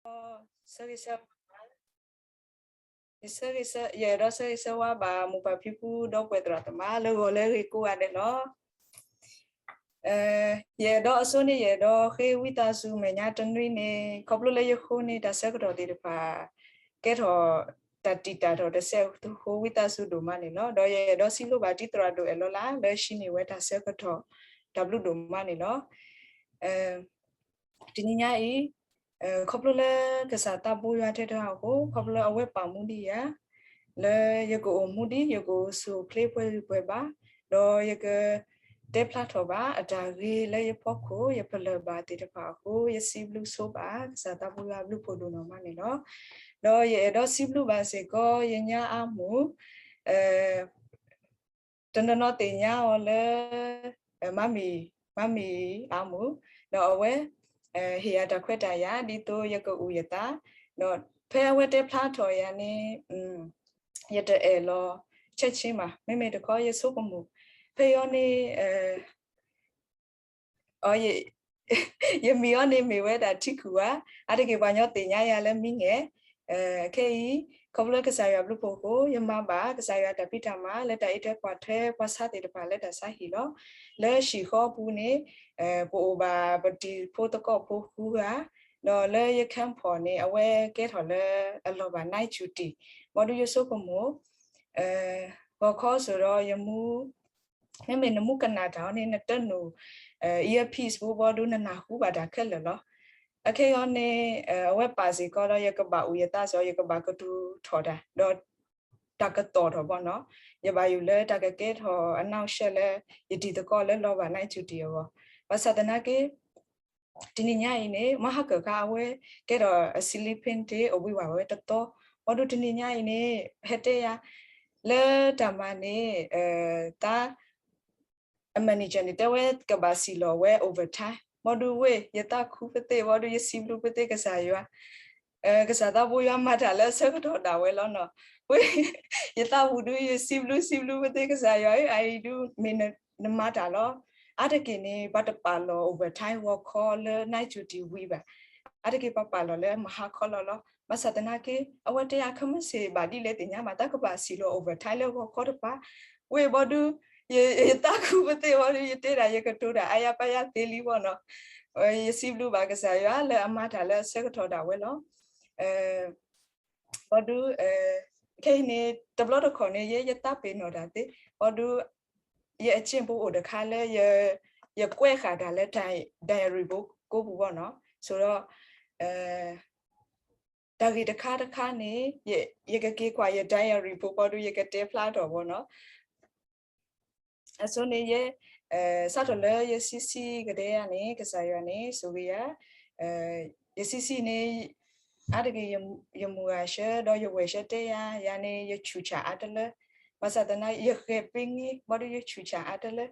ဆၢဂ့ၤဆၢဝါ, ယအဲၣ်ဒိးဆၢဂ့ၤဆၢဝါဘၣ် မိၢ်ပၢ်ဖံဖု ဒီပုၢ်ဝဲၢ်သရၣ်သမါ လၢဂီၤလၢအဂ့ၤကိးဂၤဒဲးလီၤ. ယအဲၣ်ဒိးအဆိန့ၣ် ယအဲၣ်ဒိးဃ့ဝံသးစူၤ မဲာ်ညါတနွံန့ၣ် ခီဖျိလၢယဃိန့ၣ် တၢ်ဆၢကတီၢ်သ့ၣ်တဖၣ် ကဲထီၣ်တၢ်တံာ်တာ်ထီၣ်တစဲးတဟိဝံသးစူၤဒိၣ်မးန့ၣ်လီၤ. ဒီးယအဲၣ်ဒိးစံးဘျုးဘၣ်တံၤသရၣ်ဒိၣ်အဲၣ်လီၤလၢ် လၢဟံးန့ၢ်ဝဲတၢ်ဆၢကတီၢ် တၢ်ဘျုးဒိၣ်မးန့ၣ်လီၤ. တနံၤညါအံၤ ခီဖျိလၢကစၢ်သးဘိယွၤထဲတဂၤအဃိ ခီဖျိလၢအဝဲပာ်မူဒံးယၤ လၢယကအိၣ်မူဒံး ယကအိၣ်ဆူၣ်အိၣ်ချ့ပှဲၤဂံၢ်ပှဲၤဘါ ဒီးယက တဲဖျါထီၣ်ဘၣ်အတၢ်ဂ့ၤလၢယဖီခိၣ် ယပလၢၢ်ဘၣ်သ့ၣ်တဖၣ်အဃိ ယစံးဘျုးဆိဘၣ် ကစၢ်သးဘိယွၤအဘျုးဖှိၣ်ဒိၣ်နီၢ်မးန့ၣ်လီၤ. ဒီးယအဲၣ်ဒိးစံးဘျုးဘၣ်စ့ၢ်ကီး ယညါအါမုၣ် တနီၤနီၤသ့ၣ်ညါအီၤလၢ မၤမံၤ, မၤမံၤအါမုၣ်, ဒီးအဝဲ ဟ့ၣ်ယၤတၢ်ခွဲးတၢ်ယာ် ဒ်သိးယကအုၣ်ယသး, ဒီးဖဲအဝဲတဲဖျါထီၣ်ယၤန့ၣ် ယတအဲၣ်လီၤ ဆဲးဆ့မး, မ့မ့ၢ်တခီယဆိကမိၣ် ဖဲအံၤန့ၣ် ယမံၤအီၤန့ၣ်မ့ၢ်ဝဲဒၣ်ထံခုၣ်ဧါ, အါတက့ၢ်ပှၤကညီသ့ၣ်ညါယၤလၢမံၤငဲၤ, ခဲအံၤ ခီဖျိလၢကစၢ်ယွၤဘျုးဖှိၣ်အဃိ ယမၤဘၣ်ကစၢ်ယွၤတၢ်ဖံးတၢ်မၤ လၢတၢ်အံးထွဲကွၢ်ထွဲ ပှၤဆါသ့ၣ်တဖၣ်လၢတၢ်ဆါဟံၣ်လီၤ. လၢဟံၣ်ဃီအပူၤန့ၣ် ပအိၣ်ဘၣ်ပတံၤဖိသကိးဖိဃုဂၤ, ဒီးလၢယ camp န့ၣ် အဝဲကဲထီၣ်လၢအလီၢ်ဘၣ် night duty, ဘၣ်ဒုးယဆိကမိၣ် ဂီၤခီစ့ၢ်ဒီးယမူ မ့မ့ၢ်နမူကနၣ်တၢ်အီၤန့ၣ် နတနုာ် earpiece ဖိဘၣ်ဒုးနနၢ်ဟူဘၣ်တၢ်ခဲလၢာ်လီၤ. အခဲအံၤန့ၣ် အဝဲပာ်စ့ၢ်ကီးဒီး ယကဘၣ်အုၣ်ယသးစ့ၢ် ယကဘၣ်ကတိၤထီၣ်တၢ် ဒီးတၢ်ကသီၣ်ထီၣ်ဘၣ်နီၤ, ယဘၣ်ယုၢ်လၢတၢ်ကကဲထီၣ်အနီၢ်ရှဲလၢ ယတံၤသကိးလၢလီၢ်ဘၣ် night duty အဂီၢ်, ဘၣ်ဆၣ်သနာ်က့ တနံၤညါအံၤန့ၣ် မဟါကၢၣ်ခါအဝဲကဲထီၣ်အ sleeping တ့ၢ် အဝံၤဝဲတသီ, ဘၣ်ဒုးတနံၤညါအံၤန့ၣ် ဟဲတဲယၤ လၢတၢ်မၤန့ၣ် သး အ manager န့ၣ် တဲဝဲကဘၣ်စံၣ်လီၤဝဲ overtime, ဘၣ်ဒုးဝ့ၢ် ယသးခုပသ့ၣ် ဘၣ်ဒုးယစံးဘျုးပသ့ၣ်ကစၢ်ယွၤ, ကစၢ်သးဘိယွၤမၤတၢ်လၢအဆၢကတီၢ်ဒၣ်ဝဲလီၤနီၤ, ဝ့ၢ် ယသးဝူၤဒုးယစံးဘျုး စံးဘျုးပသ့ၣ်ကစၢ်ယွၤ အအံၤဒုးမ့ၢ်နမၤတၢ်လီၤ. အါတက့ၢ်န့ၣ် ပှၤတပာ်လီၤ overtime ဂီၤခီလၢ night duty ဝံၤဘၣ်, အါတက့ၢ်ပှၤပာ်လီၤလၢမဟါခီလီၤလီၤ. ဘၣ်ဆၣ်သနာ်က့ အဝဲတဲယၤ ခဲမုၢ်ဆ့ၣ်ဘၣ်ဒ်လဲၣ်သ့ၣ်ညါမး တၢ်ကဘၣ်စံၣ်လီၤ overtime လၢဂီၤခီတပၤ, ဝ့ၢ်ဘၣ်ဒုး ယသးခုပသ့ၣ်ဘၣ်ဒုး ယတဲဒၣ်ယကတိၤတၢ်အါယါပါယါသ့လံဘၣ်နီၤ, ယစံးဘျုးဘၣ်ကစၢ်ယွၤလၢအမၤတၢ်လၢအဆၢကတီၢ်ဒၣ်ဝဲလီၤ. ဘၣ်ဒုး ခဲအံၤန့ၣ် တဘျီတခီၣ်န့ၣ် ယဲယသးပ့ၤနီၣ်တၢ်သ့, ဘၣ်ဒုး ယအကၠ့ၣ်ဖိအိၣ်တခါလၢ ယကွဲးဃာ်တၢ်လၢ diary ဖိကိးပူၤဘၣ်နီၤ, ဆိဒီး တၢ်ဂ့ၢ်တခါတခါန့ၣ် ယကက့ၤကွၢ်ယ diary ဖိဘၣ်ဒုး ယကတဲဖျါထီၣ်ဘၣ်နီၤ. အဆိန့ၣ်ယဲ စးထီၣ်လၢယဆံးဆံးကတၢၢ်ယၤန့ၣ် ကစၢ်ယွၤန့ၣ် ဆိၣ်ဂ့ၤယၤ, ယဆံးဆံးန့ၣ် အါတက့ၢ် ယမုၢ်ဂၤဆှၢ ဒီးယဝဲၢ်ဆှၢတဲယၤ ယၤန့ၣ် ယဆူၣ်ဆၣ်အါတလၢ, ဘၣ်ဆၣ်သနာ်က့ ယဃဲၤပ့ၤန့ၣ် ဘၣ်ဒုးယဆူၣ်ဆၣ်အါတလၢ,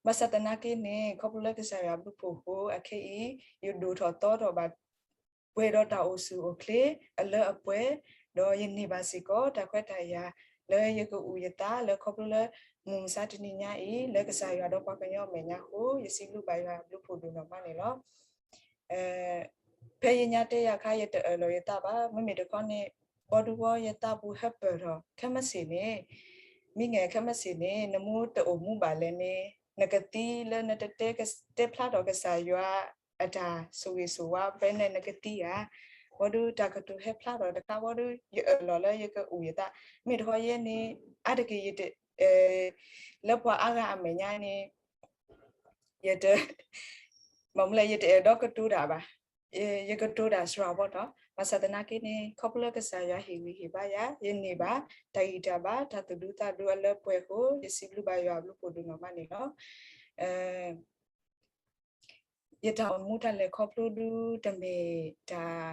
ဘၣ်ဆၣ်သနာ်က့န့ၣ် ခီဖျိလၢကစၢ်ယွၤဘျုးဖှိၣ်အဃိ အခဲအံၤ ယဒိၣ်ထီၣ်သီထီၣ်ဘၣ် ပှဲၤဒီးတၢ်အိၣ်ဆူၣ်အိၣ်ချ့အလၢအပှဲၤ, ဒီးယန့ၢ်ဘၣ်စ့ၢ်ကီး တၢ်ခွဲးတၢ်ယာ် လၢယကအုၣ်ယသးလၢခီဖျိလၢ မုၢ်မဆါတနံၤညါအံၤ လၢကစၢ်ယွၤဒီးပှၤကညီအမဲာ်ညါအဃိ ယစံးဘျုးဘၣ်ယွၤအဘျုးဖှိၣ်ဒိၣ်နီၢ်မးန့ၣ်လီၤ. ဖဲယညါတဲယၤခါ ယတအၢၣ်လီၤယသးဘၣ်, မ့မ့ၢ်တခီန့ၣ် ဘၣ်ဒုးဝဲယသးပူၤဟဲပၢၢ်ထီၣ် ခဲမုၢ်ဆ့ၣ်န့ၣ်, မံၤငဲၤခဲမုၢ်ဆ့ၣ်န့ၣ် နမ့ၢ်တအိၣ်မူဘၣ်လဲၣ်န့ၣ် နကသံလၢနတတဲ တဲဖျါထီၣ်ကစၢ်ယွၤအတၢ်ဆိၣ်ဂ့ၤဆိၣ်ဝါ ဖဲန့ၣ်နကသံဧါ, ဘၣ်ဒုးတၢ်ကတိၤဟဲဖျါထီၣ်တခါဘၣ်ဒုး ယအၢၣ်လီၤလၢယကအုၣ်ယသး, မ့ၢ်တခီယဲန့ၣ် အါတက့ၢ်ယတ လၢပှၤအါဂၤအမဲာ်ညါန့ၣ် ယတ မ့ၢ်မနုၤလဲၣ် ယတအဲၣ်ဒိးကတိၤတၢ်ဘၣ်, ယကတိၤတၢ်စှၤဘၣ်ဒီး ဘၣ်ဆၣ်သနာ်က့န့ၣ် ခီဖျိလၢကစၢ်ယွၤဟ့ၣ်ဂံၢ်ဟ့ၣ်ဘါယၤ ယန့ၢ်ဘၣ် တၢ်ဂံၢ်တၢ်ဘါ တၢ်သူၣ်ဒူသးဒူအလၢပှဲၤအဃိ ယစံးဘျုးဘၣ်ယွၤအဘျုးဖှိၣ်ဒိၣ်နီၢ်မးန့ၣ်လီၤ. ယတၢ်အိၣ်မူတၢ်လဲၤခီဖျိဒုး တမ့ၢ်တၢ်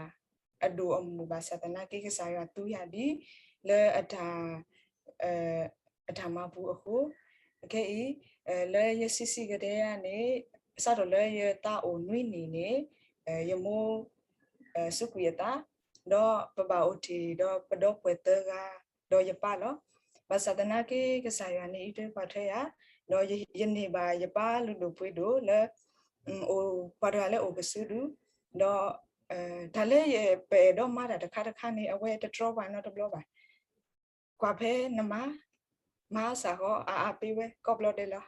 အဒိၣ်အမုၢ်ဘၣ်ဆၣ်သနာ်က့ ကစၢ်ယွၤသူယၤဒ် လၢအတၢ် အတၢ်မၤပူၤအဃိ, ခဲအံၤ လၢယဆံးဆံးကတၢၢ်ယၤန့ၣ် စးထီၣ်လၢယသးအိၣ်နွံနံၣ်န့ၣ် ယမိၢ် စူးကွံာ်အသး, ဒီးပဘၣ်အိၣ်တ့ၢ်ဒီးပဒီပုၢ်ဝဲၢ်သၢဂၤ ဒီးယပၢ်လီၤ. ဘၣ်ဆၣ်သနာ်က့ ကစၢ်ယွၤန့ၣ်အံးထွဲကွၢ်ထွဲယၤ, ဒီးယန့ၢ်ဘၣ်ယပၢ်လုၢ်ဒိၣ်ပှ့ၤဒိၣ်လၢ အိၣ်ပှၤတဂၤလၢအိၣ်ကစုဒု, ဒီး တၢ်လၢယပအဲၣ်ဒိးမၤတၢ်တခါတခါန့ၣ် အဝဲတတြီပှၤနီတဘျီဘၣ်. ကွၢ်ဖဲနမၤ, မၤစ့ၢ်ကီးအါအါပ့ဝဲ ကိးဘျီဒဲးလီၤ.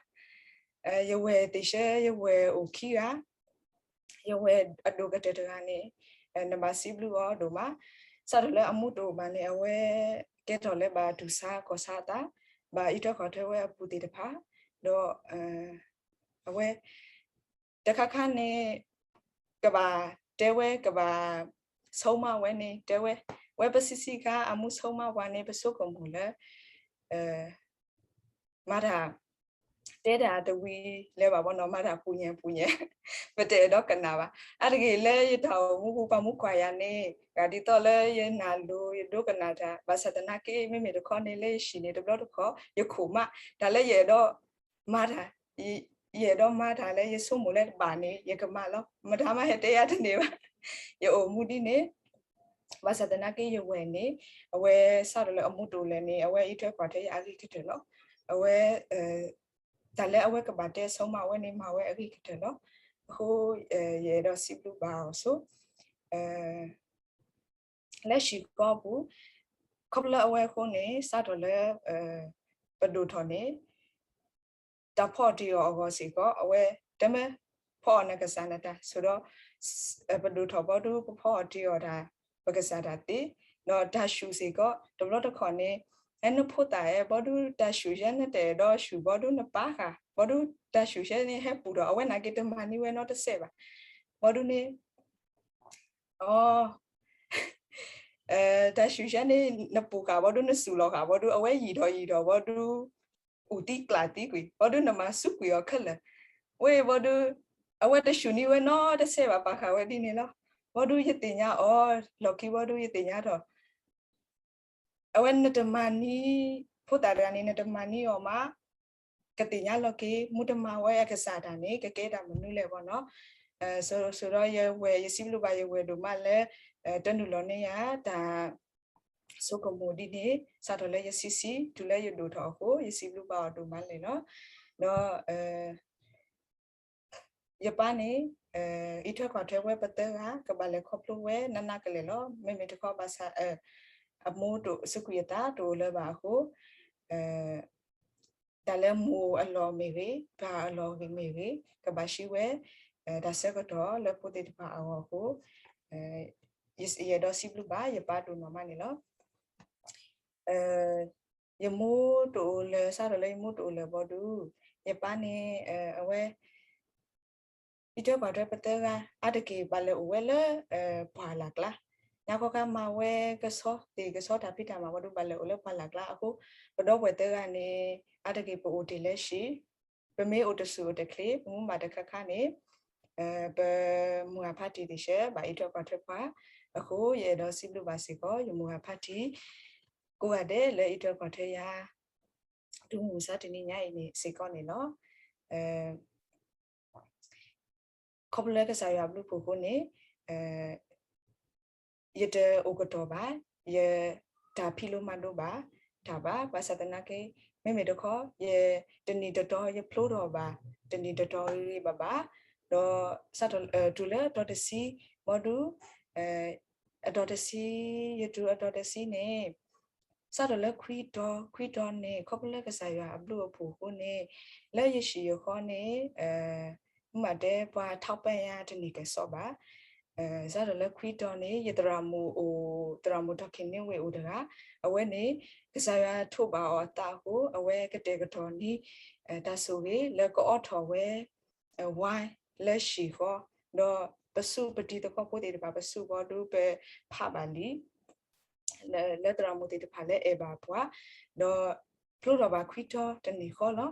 ယဝဲၢ်သ့ၣ်ဆၢ ယဝဲၢ်အိၣ်ခံဂၤ, ယဝဲၢ်အဒိၣ်ကတၢၢ်တဂၤန့ၣ် နဘၣ်စံးဘျုးအီၤဒိၣ်မး, စးထီၣ်လၢအမူတအိၣ်ဘၣ်န့ၣ် အဝဲကဲထီၣ်လၢဘၣ်တူၢ်ဆါခီၣ်ဆါအသး, ဘၣ်အံးထွဲကွၢ်ထွဲဝဲအပူၤသ့ၣ်တဖၣ်, ဒီး အဝဲ တခါခါန့ၣ် ကဘၣ်တဲဝဲ ကဘၣ်ဆိကမိၣ်ဝဲန့ၣ် တဲဝဲ, ဝဲပဆံးဆံးခါ အမူဆိကမိၣ်ဝဲန့ၣ် ပဆိကမိၣ်လၢ မၤတၢ် တဲတၢ်တဝံၤလၢၤဘၣ်ဘီနီၤ, မၤတၢ်ပူၤညါပူၤညါ ပတအဲၣ်ဒိးကနၣ်ဘၣ်. အါတက့ၢ်လၢယတၢ်အိၣ်မူပူၤ ပှၤမူကွၢ်ယၤန့ၣ် ဂၤဒ်သိးလၢယနၢ်လိၤ ယဒိကနၣ်တၢ် ဘၣ်ဆၣ်သနာ်က့ မ့မ့ၢ်တခီန့ၣ် လၢယဟံၣ်န့ၣ် တဘျီတခီၣ် ယခိၣ်မး တၢ်လၢယအဲၣ်ဒိး မၤတၢ်, ယအဲၣ်ဒိးမၤတၢ်လၢယဆိကမိၣ်လၢတဘၣ်န့ၣ် ယကမၤလီၤ. မတၤမးဟဲတဲယၤတန့ၢ်ဘၣ်. ယအိၣ်မူဒ်န့ၣ်, ဘၣ်ဆၣ်သနာ်က့ယဝဲၢ်န့ၣ် အဝဲစးထီၣ်လၢအမူတအိၣ်လၢၤန့ၣ် အဝဲအံးထွဲကွၢ်ထွဲယၤအဂ့ၤကတၢၢ်လီၤ. အဝဲ တၢ်လၢအဝဲကဘၣ်တဲဆိကမိၣ်ဝဲန့ၣ် မၤဝဲအဂ့ၤကတၢၢ်လီၤ. အဃိ ယအဲၣ်ဒိးစံးဘျုးဘၣ်အီၤဆိ လၢဟံၣ်ဃီပူၤ ခီဖျိလၢအဝဲအဃိန့ၣ် စးထီၣ်လၢ ပဒိၣ်ထီၣ်န့ၣ် တၢ်ဖီအီၣ်တ့ၢ်အီၤအဂီၢ်စ့ၢ်ကီး အဝဲတဲမ့ၢ် ဖီအီၣ်နကစၢ်နတၢ် ဆိဒီး ပဒိၣ်ထီၣ်ဘီဒု ပဖီအီၣ်တ့ၢ်အီၤတၢ် ပကစၢ်တၢ်သ့, ဒီးတၢ်ဆူၣ်စ့ၢ်ကီး တဘျီတခီၣ်န့ၣ် နဖိသၣ်အဲၣ်ဘီဒု တၢ်ဆူၣ်ယဲနတအဲၣ်ဒိးဆူၣ်ဘီဒု နပာ်ဃာ် ဘီဒုတၢ်ဆူၣ်ယဲန့ၣ် ဟဲပူၤဒီး အဝဲနာ်က့တမၤန့ၢ်ဝဲနီတစဲးဘၣ်. ဘီဒုန့ၣ် အ တၢ်ဆူၣ်ယဲန့ၣ် နပူၤဃာ်ဘီဒု နစူၢ်လီၤဃာ်ဘီဒု အဝဲယံာ်ထီၣ်ယံာ်ထီၣ်ဘီဒု အူၣ်သံကျၢ်သံကွံာ် ဘီဒု နမၤစူးကွံာ်အီၤခဲလၢာ်, ဝဲဘီဒု အဝဲတဆူၣ်န့ၢ်ဝဲနီတစဲးဘၣ် ပာ်ဃာ်ဝဲဒ်န့ၣ်လီၤ. ဘီဒု ယသ့ၣ်ညါအီၤ လီၢ်ခံဘီဒု ယသ့ၣ်ညါထီၣ် အဝဲနတမၤန့ၢ် ဖိသၣ်တဂၤန့ၣ် နတမၤန့ၢ်အီၤမး ကသ့ၣ်ညါလီၤက့ၤ မူတမၤဝဲအကစၢ်တၢ်န့ၣ် ကကဲတၢ်မနုၤလဲၣ်ဘီနီၤ. ဆိဒီးယဝဲၢ် ယစံးဘျုးဘၣ်ယဝဲၢ်ဒိၣ်မးလၢ တနုာ်လီၤန့ၢ်ယၤ တၢ်ဆိကမိၣ်ဒ်န့ၣ် စးထီၣ်လၢယဆံးဆံး တုၤလၢယဒိၣ်ထီၣ်အဃိ ယစံးဘျုးဘၣ်အီၤဒိၣ်မးလဲၣ်လီၤ. ဒီး ယပၢ်န့ၣ် အံးထွဲကွၢ်ထွဲဝဲပသၢဂၤ ကဘၣ်လဲၤခီဖျိဝဲနးနးကလဲာ်လီၤ. မ့မ့ၢ်တခီဘၣ်ဆၣ် အမိၢ်တအိၣ် စူးကွံာ်အသးတအိၣ်လၢၤဘၣ်အဃိ တၢ်လၢမိၢ်အလီၢ်မ့ၢ်ဂ့ၤ ပၢ်အလီၢ်မ့ၢ်ဂ့ၤ ကဘၣ်ဆှံဝဲ တၢ်ဆၢကတီၢ်လၢဖိသ့ၣ်တဖၣ်အဂီၢ်အဃိ ယအဲၣ်ဒိးစံးဘျုးဘၣ်ယပၢ်ဒိၣ်နီၢ်မးန့ၣ်လီၤ. ယမိၢ်တအိၣ်လၢၤ စးထီၣ်လၢယမိၢ်တအိၣ်လၢၤဘီဒု ယပၢ်န့ၣ် အဝဲ အံးထွဲကွၢ်ထွဲပသၢဂၤ အါတက့ၢ်ဘၣ်လဲၤအိၣ်ဝဲလၢ ပှၢ်လၢ်ကျါ, ညါခီခါမၤဝဲကဆီသ့ၣ်ကဆီတၢ်ဖံးတၢ်မၤဘီဒု ဘၣ်လဲၤအိၣ်လၢပှၢ်လၢ်ကျါအဃိ ပဒီပုၢ်ဝဲၢ်သၢဂၤန့ၣ် အါတက့ၢ်ပအိၣ်တ့ၢ်လၢဟံၣ် ပမ့ၢ်အိၣ်တဆူၣ်အိၣ်တချ့ ပမူဘၣ်တခါခါန့ၣ် ပမိၢ်ဂၤဖါတံၢ်သ့ၣ်ဆၢ ဘၣ်အံးထွဲကွၢ်ထွဲပှၤအဃိ ယအဲၣ်ဒိးစံးဘျုးဘၣ်စ့ၢ်ကီး ယမိၢ်ဂၤဖါတံၢ် ကိးဂၤဒဲးလၢအံးထွဲကွၢ်ထွဲယၤ တုၤမုၢ်မဆါတနံၤညါအံၤန့ၣ်စ့ၢ်ကီးန့ၣ်လီၤ. ခီဖျိလၢကစၢ်ယွၤအဘျုးအဖှိၣ်အဃိန့ၣ် ယတအိၣ်ကတီၢ်ဘၣ်, ယတၢ်ဖံးလိမၤဒိးဘၣ်တၢ်ဘၣ်, ဘၣ်ဆၣ်သနာ်က့ မ့မ့ၢ်တခီ ယတနံၣ်တတီၤ ယဖျိထီၣ်ဘၣ် တနံၣ်တတီၤဂ့ၤဂ့ၤဘၣ်ဘၣ်, ဒီးစးထီၣ်တုၤလၢအတီၤတဆံ ဘီဒု အတီၤတဆံ ယတုၤအတီၤတဆံန့ၣ် စးထီၣ်လၢခွံတီၤ ခွံတီၤန့ၣ် ခီဖျိလၢကစၢ်ယွၤအဘျုးအဖှိၣ်အဃိန့ၣ် လၢယဟံၣ်ယဃီန့ၣ် မ့ၢ်တဲပှၤထောက်ပံ့ယၤတန့ၢ်ကစီၣ်ဘၣ်. စးထီၣ်လၢခွံတီၤန့ၣ် ယသရၣ်မုၣ်အိၣ် သရၣ်မုၣ်ထီၣ်ခ့ၣ်န့ဝ့ၢ်အိၣ်တဂၤ, အဝဲန့ၣ် ကစၢ်ယွၤထိးဘၣ်အီၤအသးအဃိ အဝဲကတဲာ်ကတီၤန့ၢ် တၢ်ဆိၣ်ဂ့ၤလၢကအိးထီၣ်ဝဲ ဝါလၢဟံၣ်ဃီ, ဒီးပစူးပတံၤသကိးဖိသ့ၣ်တဖၣ် ပစူးဘီဒုး ပဖးဘၣ်လံ လၢသရၣ်မုၣ်သ့ၣ်တဖၣ်လၢအဲၣ်ဘၣ်ပှၤ, ဒီးဖျိထီၣ်ဘၣ်ခွံတီၤတန့ၢ်ဃီလီၤ.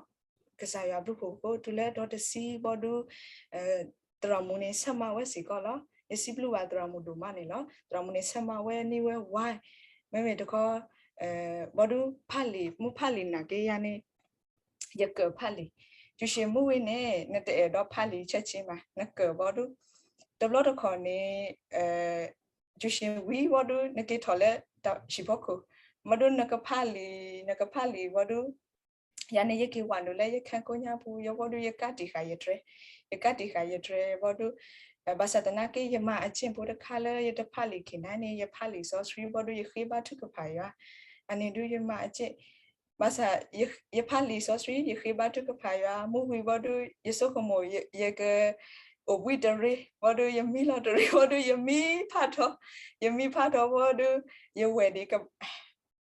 ကစၢ်ယွၤဘျုးဖှိၣ်အဃိ တုၤလၢအတီၤတဆံဘီဒုး သရၣ်မုၣ်န့ၣ်ဆဲးမၤဝဲစ့ၢ်ကီးလီၤ. ယစံးဘျုးဘၣ်သရၣ်မုၣ်ဒိၣ်မးန့ၣ်လီၤ. သရၣ်မုၣ်န့ၣ်ဆဲးမၤဝဲန့ၢ်ဝဲဝါ, မ့မ့ၢ်တခီ ဘီဒုးဖးလံာ် မ့ၢ်ဖးလံာ်နာ်က့ယၤန့ၣ် ယကၢၣ်ဖးလံာ်, ယုၢ်ၡ့ၣ်မူဝံၤန့ၣ် နတအဲၣ်ဒိးဖးလံာ်ဆဲးဆ့မး နကၢၣ်ဘီဒုး, တဘျီတခီၣ်န့ၣ် ယုၢ်ၡ့ၣ်ဝံၤဘီဒုး နက့ၤထီၣ်လၢတၢ်ဟံၣ်ဖီခိၣ်, ဘီဒုးနကဖးလံာ် နကဖးလံာ်ဘီဒုး ယၤန့ၣ် ယက့ၤဝဲနုာ်လၢယခါကိးညါပူၤ ယဘီဒုး ယကးတံာ်ဃာ်ယတြဲၤ, ယကးတံာ်ဃာ်ယတြဲၤဘီဒုး ဘၣ်ဆၣ်သနာ်က့ ယမၤအက့ၢ်ဖိတခါလၢယတဖးလံာ်ခံနၤန့ၣ် ယဖးလံာ်စီဆှံ ဘီဒုးယဃ့ဘါထုကဖၣ်ယွၤ, အန့ၣ်ဒုးယမၤအက့ၢ်, ဘၣ်ဆၣ် ယဖးလံာ်စီဆှံ ယဃ့ဘါထုကဖၣ်ယွၤ မုၢ်ဝံၤဘီဒုး ယဆိကမိၣ် ယက အိၣ်ဘှံးတရံး ဘီဒုးယမံလီၤတရံး ဘီဒုးယမံဖးထီ, ယမံဖးထီဘီဒုး ယဝဲၢ်ဒံး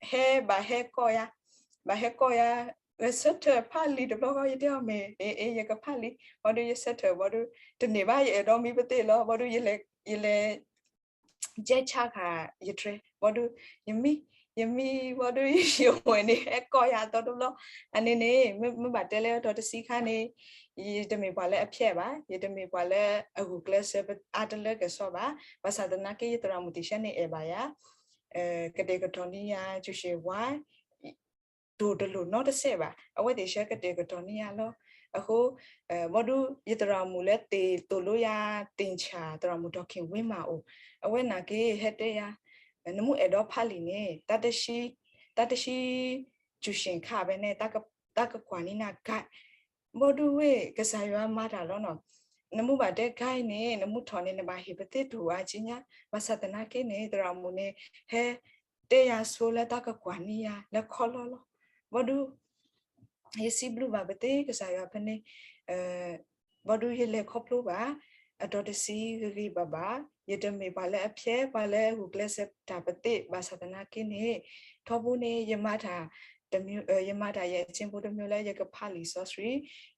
ဟဲဘၣ်ဟဲကီၢ်ယၤ, ဘၣ်ဟဲကီၢ်ယၤ, ဂဲၤဆၢထၢၣ်ဖးလံာ်တဘျီဃီ ယတဲအီၤမ့ၢ် အ့ အ့ ယကဖးလံာ် ဘီဒုးယဆၢထၢၣ်ဘီဒုး တန့ၢ်ဘၣ် ယအဲၣ်ဒိးမံပသ့ၣ်လီၤ ဘီဒုး ယလဲၤ ကဲဆါဃာ်ယတြဲၤ ဘီဒုး ယမံ, ယမံဘီဒုး ယဝဲၢ်န့ၣ် ဟဲကီၢ်ယၤအသီတဘျီ, အန့ၣ်န့ၣ် မ့ၢ်ဘၣ်တဲလၢအတီၤတဆံခါန့ၣ် ယတမ့ၢ်ပှၤလၢအဖျဲးဘၣ်, ယတမ့ၢ်ပှၤလၢအဂုာ်ကျဲးစၢးအါတလၢကစီဘၣ်, ဘၣ်ဆၣ်သနာ်က့ ယသရၣ်မုၣ်တံၡဲန့ၣ်အဲၣ်ဘၣ်ယၤ ကတဲာ်ကတီၤန့ၢ်ယၤ ကၠူၣ်ၡ့ၣ်ဝါ တိၢ်တလိၣ်နီတစဲးဘၣ်, အဝဲသ့ၣ်ဆၢကတဲာ်ကတီၤန့ၢ်ယၤလီၤ. အဃိ ဘီဒုး ယသရၣ်မုၣ်လၢသ့ၣ်သိၣ်လိယၤ သ့ၣ်ဆၣ် သရၣ်မုၣ်ဒီးက့ၤဝ့မၤအိၣ်, အဝဲနာ်က့ဟဲတဲယၤ နမ့ၢ်အဲၣ်ဒိးဖးလံာ်န့ၣ် တၢ်တဆံ တၢ်တဆံ ကၠူၣ်ၡ့ၣ်ခးဖဲန့ၣ် တၢ်ကကွၢ်န့ၢ်နၤ guide, ဘီဒုးဝဲ ကစၢ်ယွၤမၤတၢ်လီၤနီၤ, နမ့ၢ်ဘၣ်တဲ guide န့ၣ် နမ့ၢ်ထီၣ်န့ၣ် နဘၣ်ဟ့ၣ်ပသ့ၣ်တူၢ်အါက့ညါ, ဘၣ်ဆၣ်သနာ်က့န့ၣ် သရၣ်မုၣ်န့ၣ် ဟဲတဲယၤဆိလၢတၢ်ကကွၢ်န့ၢ်ယၤလၢခီလီလီၤ, ဘီဒုး ယစံးဘျုးဘၣ်ပသ့ၣ်ကစၢ်ယွၤဖဲန့ၣ် ဘီဒုးယလဲၤခီဖျိဘၣ် အတီၤတဆံဂ့ၤဂ့ၤဘၣ်ဘၣ်, ယတမ့ၢ်ပှၤလၢအဖျဲး ပှၤလၢအဂုာ်ကျဲးစၢးတၢ်ပသ့ၣ် ဘၣ်ဆၣ်သနာ်က့န့ၣ် ထီဘိန့ၣ် ယမၤတၢ် ယမၤတၢ်ယဲအက့ၢ်ဖိတမံၤလၢယကဖးလံာ်စီ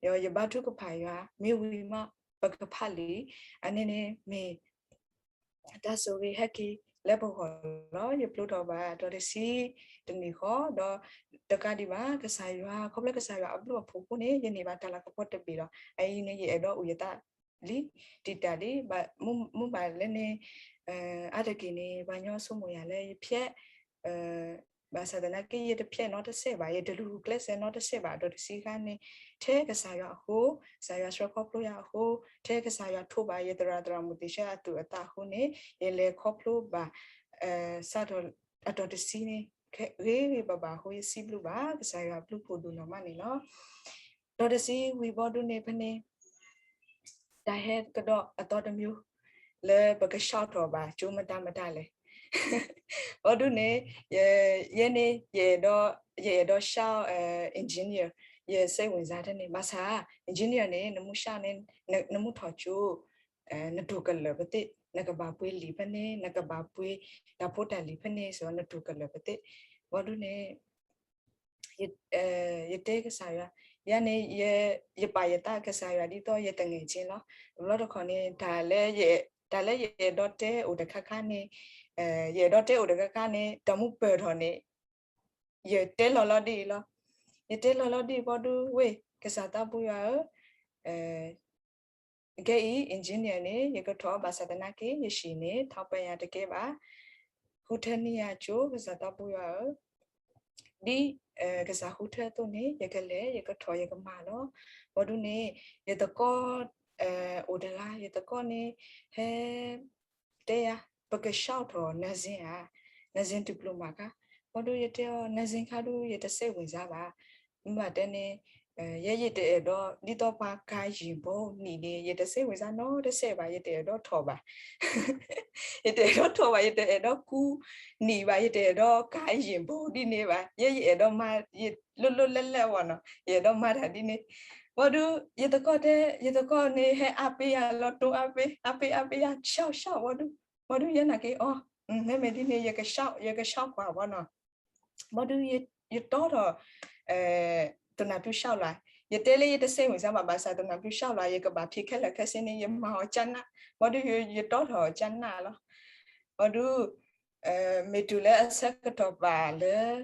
ဆှံ, ယဘါထုကဖၣ်ယွၤ မ့ၢ်ဝံၤမး ပကဖးလံာ်, အန့ၣ်န့ၣ်မ့ၢ် တၢ်ဆိၣ်ဂ့ၤဟဲက့ၤလၢပဂီၢ်လီၤ. ယပျိထီၣ်ဘၣ်အတီၤတဆံတနံၣ်ဃီ ဒီးတကးဒံးဘၣ် ကစၢ်ယွၤ ခီဖျိကစၢ်ယွၤအဘျုးအဖှိၣ်အဃိန့ၣ် ယန့ၢ်ဘၣ်တၢ်လၤကပီၤတဘ့ၣ်လီၤ. အအံၤန့ၣ် ယအဲၣ်ဒိးအိၣ်ယသးလံ တံာ်တာ်လံ, မ့ၢ်ဘၣ်လဲၣ်န့ၣ် အါတက့ၢ်န့ၣ် ပှၤကညီဆိကမိၣ်ယၤလၢယဖျဲး ဘၣ်ဆၣ်သနာ်က့ ယတဖျဲးနီတစဲးဘၣ်, ယတလူၤကျဲးစၢးနီတစဲးဘၣ်, ဒီးတဆံခါန့ၣ် ထဲကစၢ်ယွၤအဃိ, ကစၢ်ယွၤဆှၢခီဖျိယၤအဃိ, ထဲကစၢ်ယွၤထိးဘၣ်ယသရၣ်သရၣ်မုၣ်သ့ၣ်ဆၢအသူၣ်အသးအဃိန့ၣ် ယလဲၤခီဖျိဘၣ် စးထီၣ်အတီၤတဆံန့ၣ် ဂ့ၤဂ့ၤဘၣ်ဘၣ်အဃိ ယစံးဘျုးဘၣ် ကစၢ်ယွၤအဘျုးဖှိၣ်ဒိၣ်နီၢ်မးန့ၣ်လီၤ. တီၤတဆံဝံၤဘီဒုးန့ၣ်ဖဲန့ၣ် တၢ်ဟဲကဒီးအသီတမံၤ လၢပက shout ထီၣ်ဘၣ် ကၠိမတၤမတၤလဲၣ်. ဘီဒုးန့ၣ် ယဲန့ၣ် ယအဲၣ်ဒိး ယအဲၣ်ဒိး shout engineer ယစဲးဝံၤစါထဲန့ၣ် ဘၣ်ဆၣ် engineer န့ၣ် နမ့ၢ် shout န့ၣ် နမ့ၢ်ထီၣ်ကၠိ နတိၢ်ကလၢာ်ပသ့ၣ် နကဘၣ်ပှ့ၤလံာ်ဖဲန့ၣ် နကဘၣ်ပှ့ၤတၢ်ဖိတၢ်လံၤဖဲန့ၣ်စ့ၢ် နတိၢ်ကလၢာ်ပသ့ၣ် ဘီဒုးန့ၣ် ယတဲကစၢ်ယွၤ ယၤန့ၣ် ယပာ်ယသးကစၢ်ယွၤဒ်သိးယသငယ်ချင်းလီၤ. တဘျီတခီၣ်န့ၣ် တၢ်လၢယအဲၣ်ဒိးတဲအိၣ်တခါခါန့ၣ် ယအဲၣ်ဒိးတဲအိၣ်တခါခါန့ၣ် တၢ်မူပၢၢ်ထီၣ်န့ၣ် ယတဲလီၤလီၤဒ်အံၤလီၤ. ယတဲလီၤလီၤဒ်အံၤဘီဒုး ဝ့ၢ် ကစၢ်သးပူၤယွၤဧၢ ခဲအံၤ engineer န့ၣ် ယကထီၣ်ဘၣ်ဆၣ်သနာ်က့ ယဟံၣ်န့ၣ် ထောက်ပံ့ ယၤတကဲဘၣ်. ဃုထၢန့ၢ်ယၤကၠိ ကစၢ်သးပူၤယွၤဧၢ ဒ်ကစၢ်ဃုထၢအသိးန့ၣ် ယကလဲၤ ယကထီၣ် ယကမၤလီၤ. ဘီဒုးန့ၣ် ယသကိး အိၣ်တဂၤ ယသကိးန့ၣ် ဟဲ တဲယၤ ပက shout ထီၣ် nursing ဧါ nursing diploma ခါ ဘီဒုးယတဲအီၤ nursing ခါဒုး ယတစဲးဝံၤစါဘၣ်. မ့ၢ်ဘၣ်တဲန့ၣ် ယဲယတအဲၣ်ဒိး ဒ်သိးပှၤကၤယံာ်ဘိနံၣ်န့ၣ် ယတစဲးဝံၤစါနီတစဲးဘၣ် ယတအဲၣ်ဒိးထီၣ်ဘၣ် ယတအဲၣ်ဒိးထီၣ်ဘၣ် ယတအဲၣ်ဒိးကူနံၣ်ဘၣ် ယတအဲၣ်ဒိးကၤယံာ်ဘိဒ်န့ၣ်ဘၣ် ယဲယအဲၣ်ဒိးမၤ ယလိၣ်လိၣ်လဲၣ်လဲၣ်ဝဲနီၤ ယအဲၣ်ဒိးမၤတၢ်ဒ်န့ၣ် ဘီဒုး ယသကိးတဲ ယသကိးန့ၣ် ဟဲအါပ့ၤယၤလီၤ တိအါပ့ၤ အါပ့ၤအါပ့ၤယၤ shout shout ဘီဒုး ဘီဒုးယဲနာ်က့ အီ မ့မ့ၢ်ဒ်န့ၣ် ယက shout ယက shout ကွၢ်ဝဲနီၤ ဘီဒုး ယတီထီၣ် သူနာ်ဖု shout လၢ ယတဲလၢယတစဲးဝံၤစါဘၣ် ဘၣ်ဆၣ်သူနာ်ဖု shout လၢ ယကဘၣ်ဖံးခဲလၢာ်ခဲဆ့န့ၣ် ယမၤအီၤကနၣ် ဘီဒုး ယတီထီၣ်ကနၣ်လီၤ ဘီဒုး မ့ၢ်တုၤလၢအဆၢကတီၢ်ပာ်လၢ